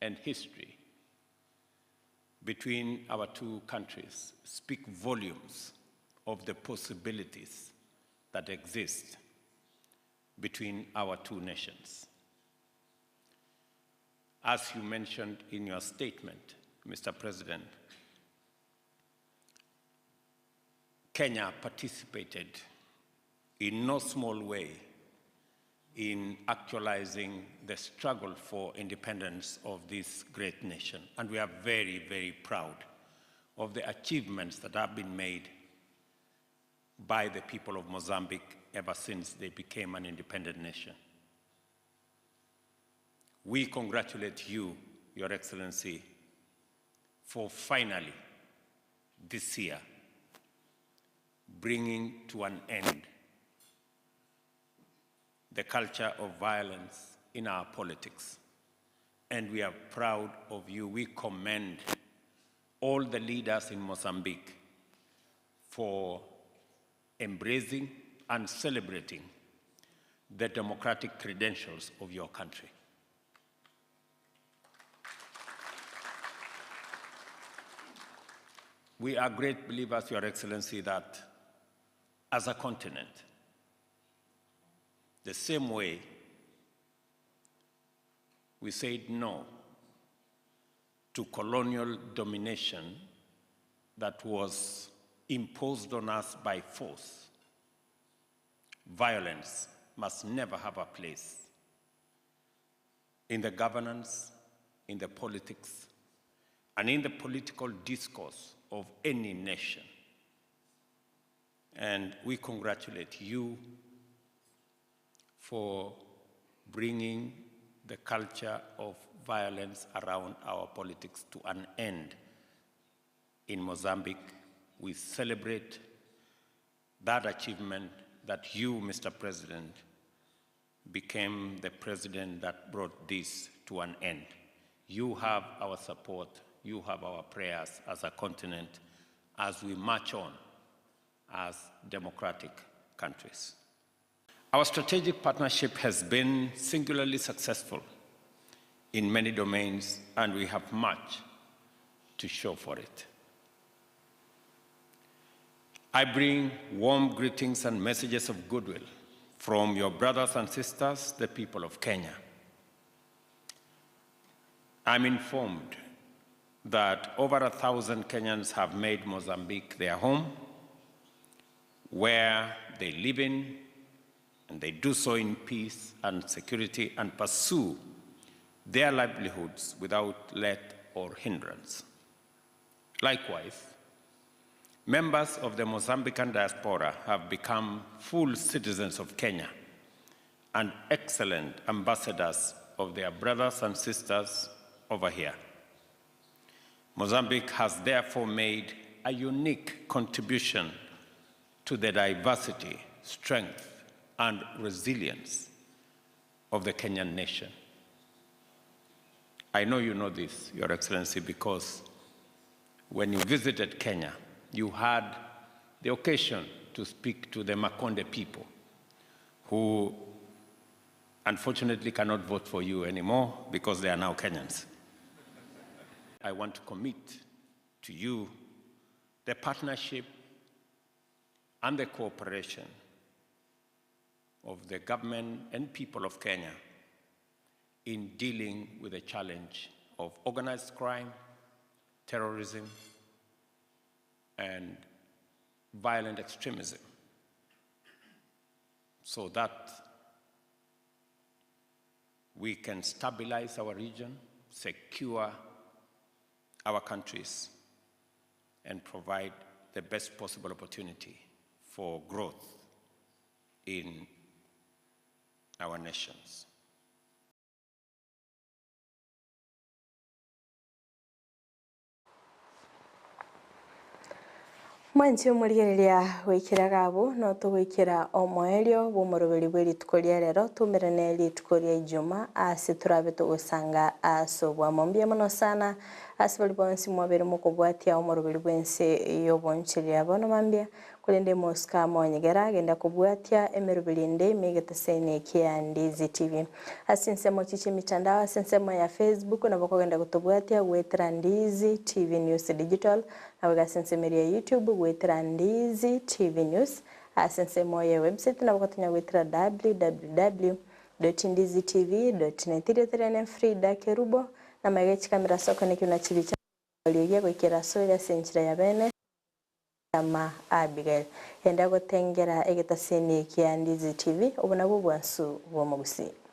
Speaker 2: and history between our two countries speak volumes of the possibilities that exist between our two nations. As you mentioned in your statement, Mr. President, Kenya participated in no small way in actualizing the struggle for independence of this great nation. And we are very, very proud of the achievements that have been made by the people of Mozambique ever since they became an independent nation. We congratulate you, Your Excellency, for finally, this year, bringing to an end the culture of violence in our politics. And we are proud of you. We commend all the leaders in Mozambique for embracing and celebrating the democratic credentials of your country. We are great believers, Your Excellency, that as a continent, the same way we said no to colonial domination that was imposed on us by force, violence must never have a place in the governance, in the politics, and in the political discourse of any nation. And we congratulate you for bringing the culture of violence around our politics to an end. In Mozambique, we celebrate that achievement that you, Mr. President, became the president that brought this to an end. You have our support, you have our prayers as a continent as we march on as democratic countries. Our strategic partnership has been singularly successful in many domains, and we have much to show for it. I bring warm greetings and messages of goodwill from your brothers and sisters, the people of Kenya. I'm informed that over 1,000 Kenyans have made Mozambique their home, where they live in, and they do so in peace and security and pursue their livelihoods without let or hindrance. Likewise, members of the Mozambican diaspora have become full citizens of Kenya and excellent ambassadors of their brothers and sisters over here. Mozambique has therefore made a unique contribution to the diversity, strength, and resilience of the Kenyan nation. I know you know this, Your Excellency, because when you visited Kenya, you had the occasion to speak to the Makonde people, who unfortunately cannot vote for you anymore because they are now Kenyans. I want to commit to you the partnership and the cooperation of the government and people of Kenya in dealing with the challenge of organized crime, terrorism, and violent extremism, so that we can stabilize our region, secure our countries, and provide the best possible opportunity for growth in our nations.
Speaker 1: Mwanchi omorigereria gwikira gabu no tugwikira omoerio bw'omoroberi bwa rituko ria rero tumerane rituko ria ijuma ase turabe tugusanga ase obwamo mbuya mono sana ase bari bonsi mwabere mokobwatia omoroberi bwense y'oboncheria bono mambia korende mosika monyegera genda kobwatia emeroberi ende megetesene kia Ndizi TV ase ensemo chiche mitandao ase ensemo ya Facebook nabo kogenda gotobwatia gwetera Ndizi TV News Digital nabo ase ensemo ya YouTube gwetera Ndizi TV News ase ensemo ya website nabo gotonya gwetera www.ndizitv.net iritere Frida Kerubo na maige chikamera soko nekiuna chibicha riogia gwikira so ase enchera ya bene. Ama Abigail. Enda gotengera egetaseni kia Ndizi TV, obo nabwo obwansu bw'omogusii.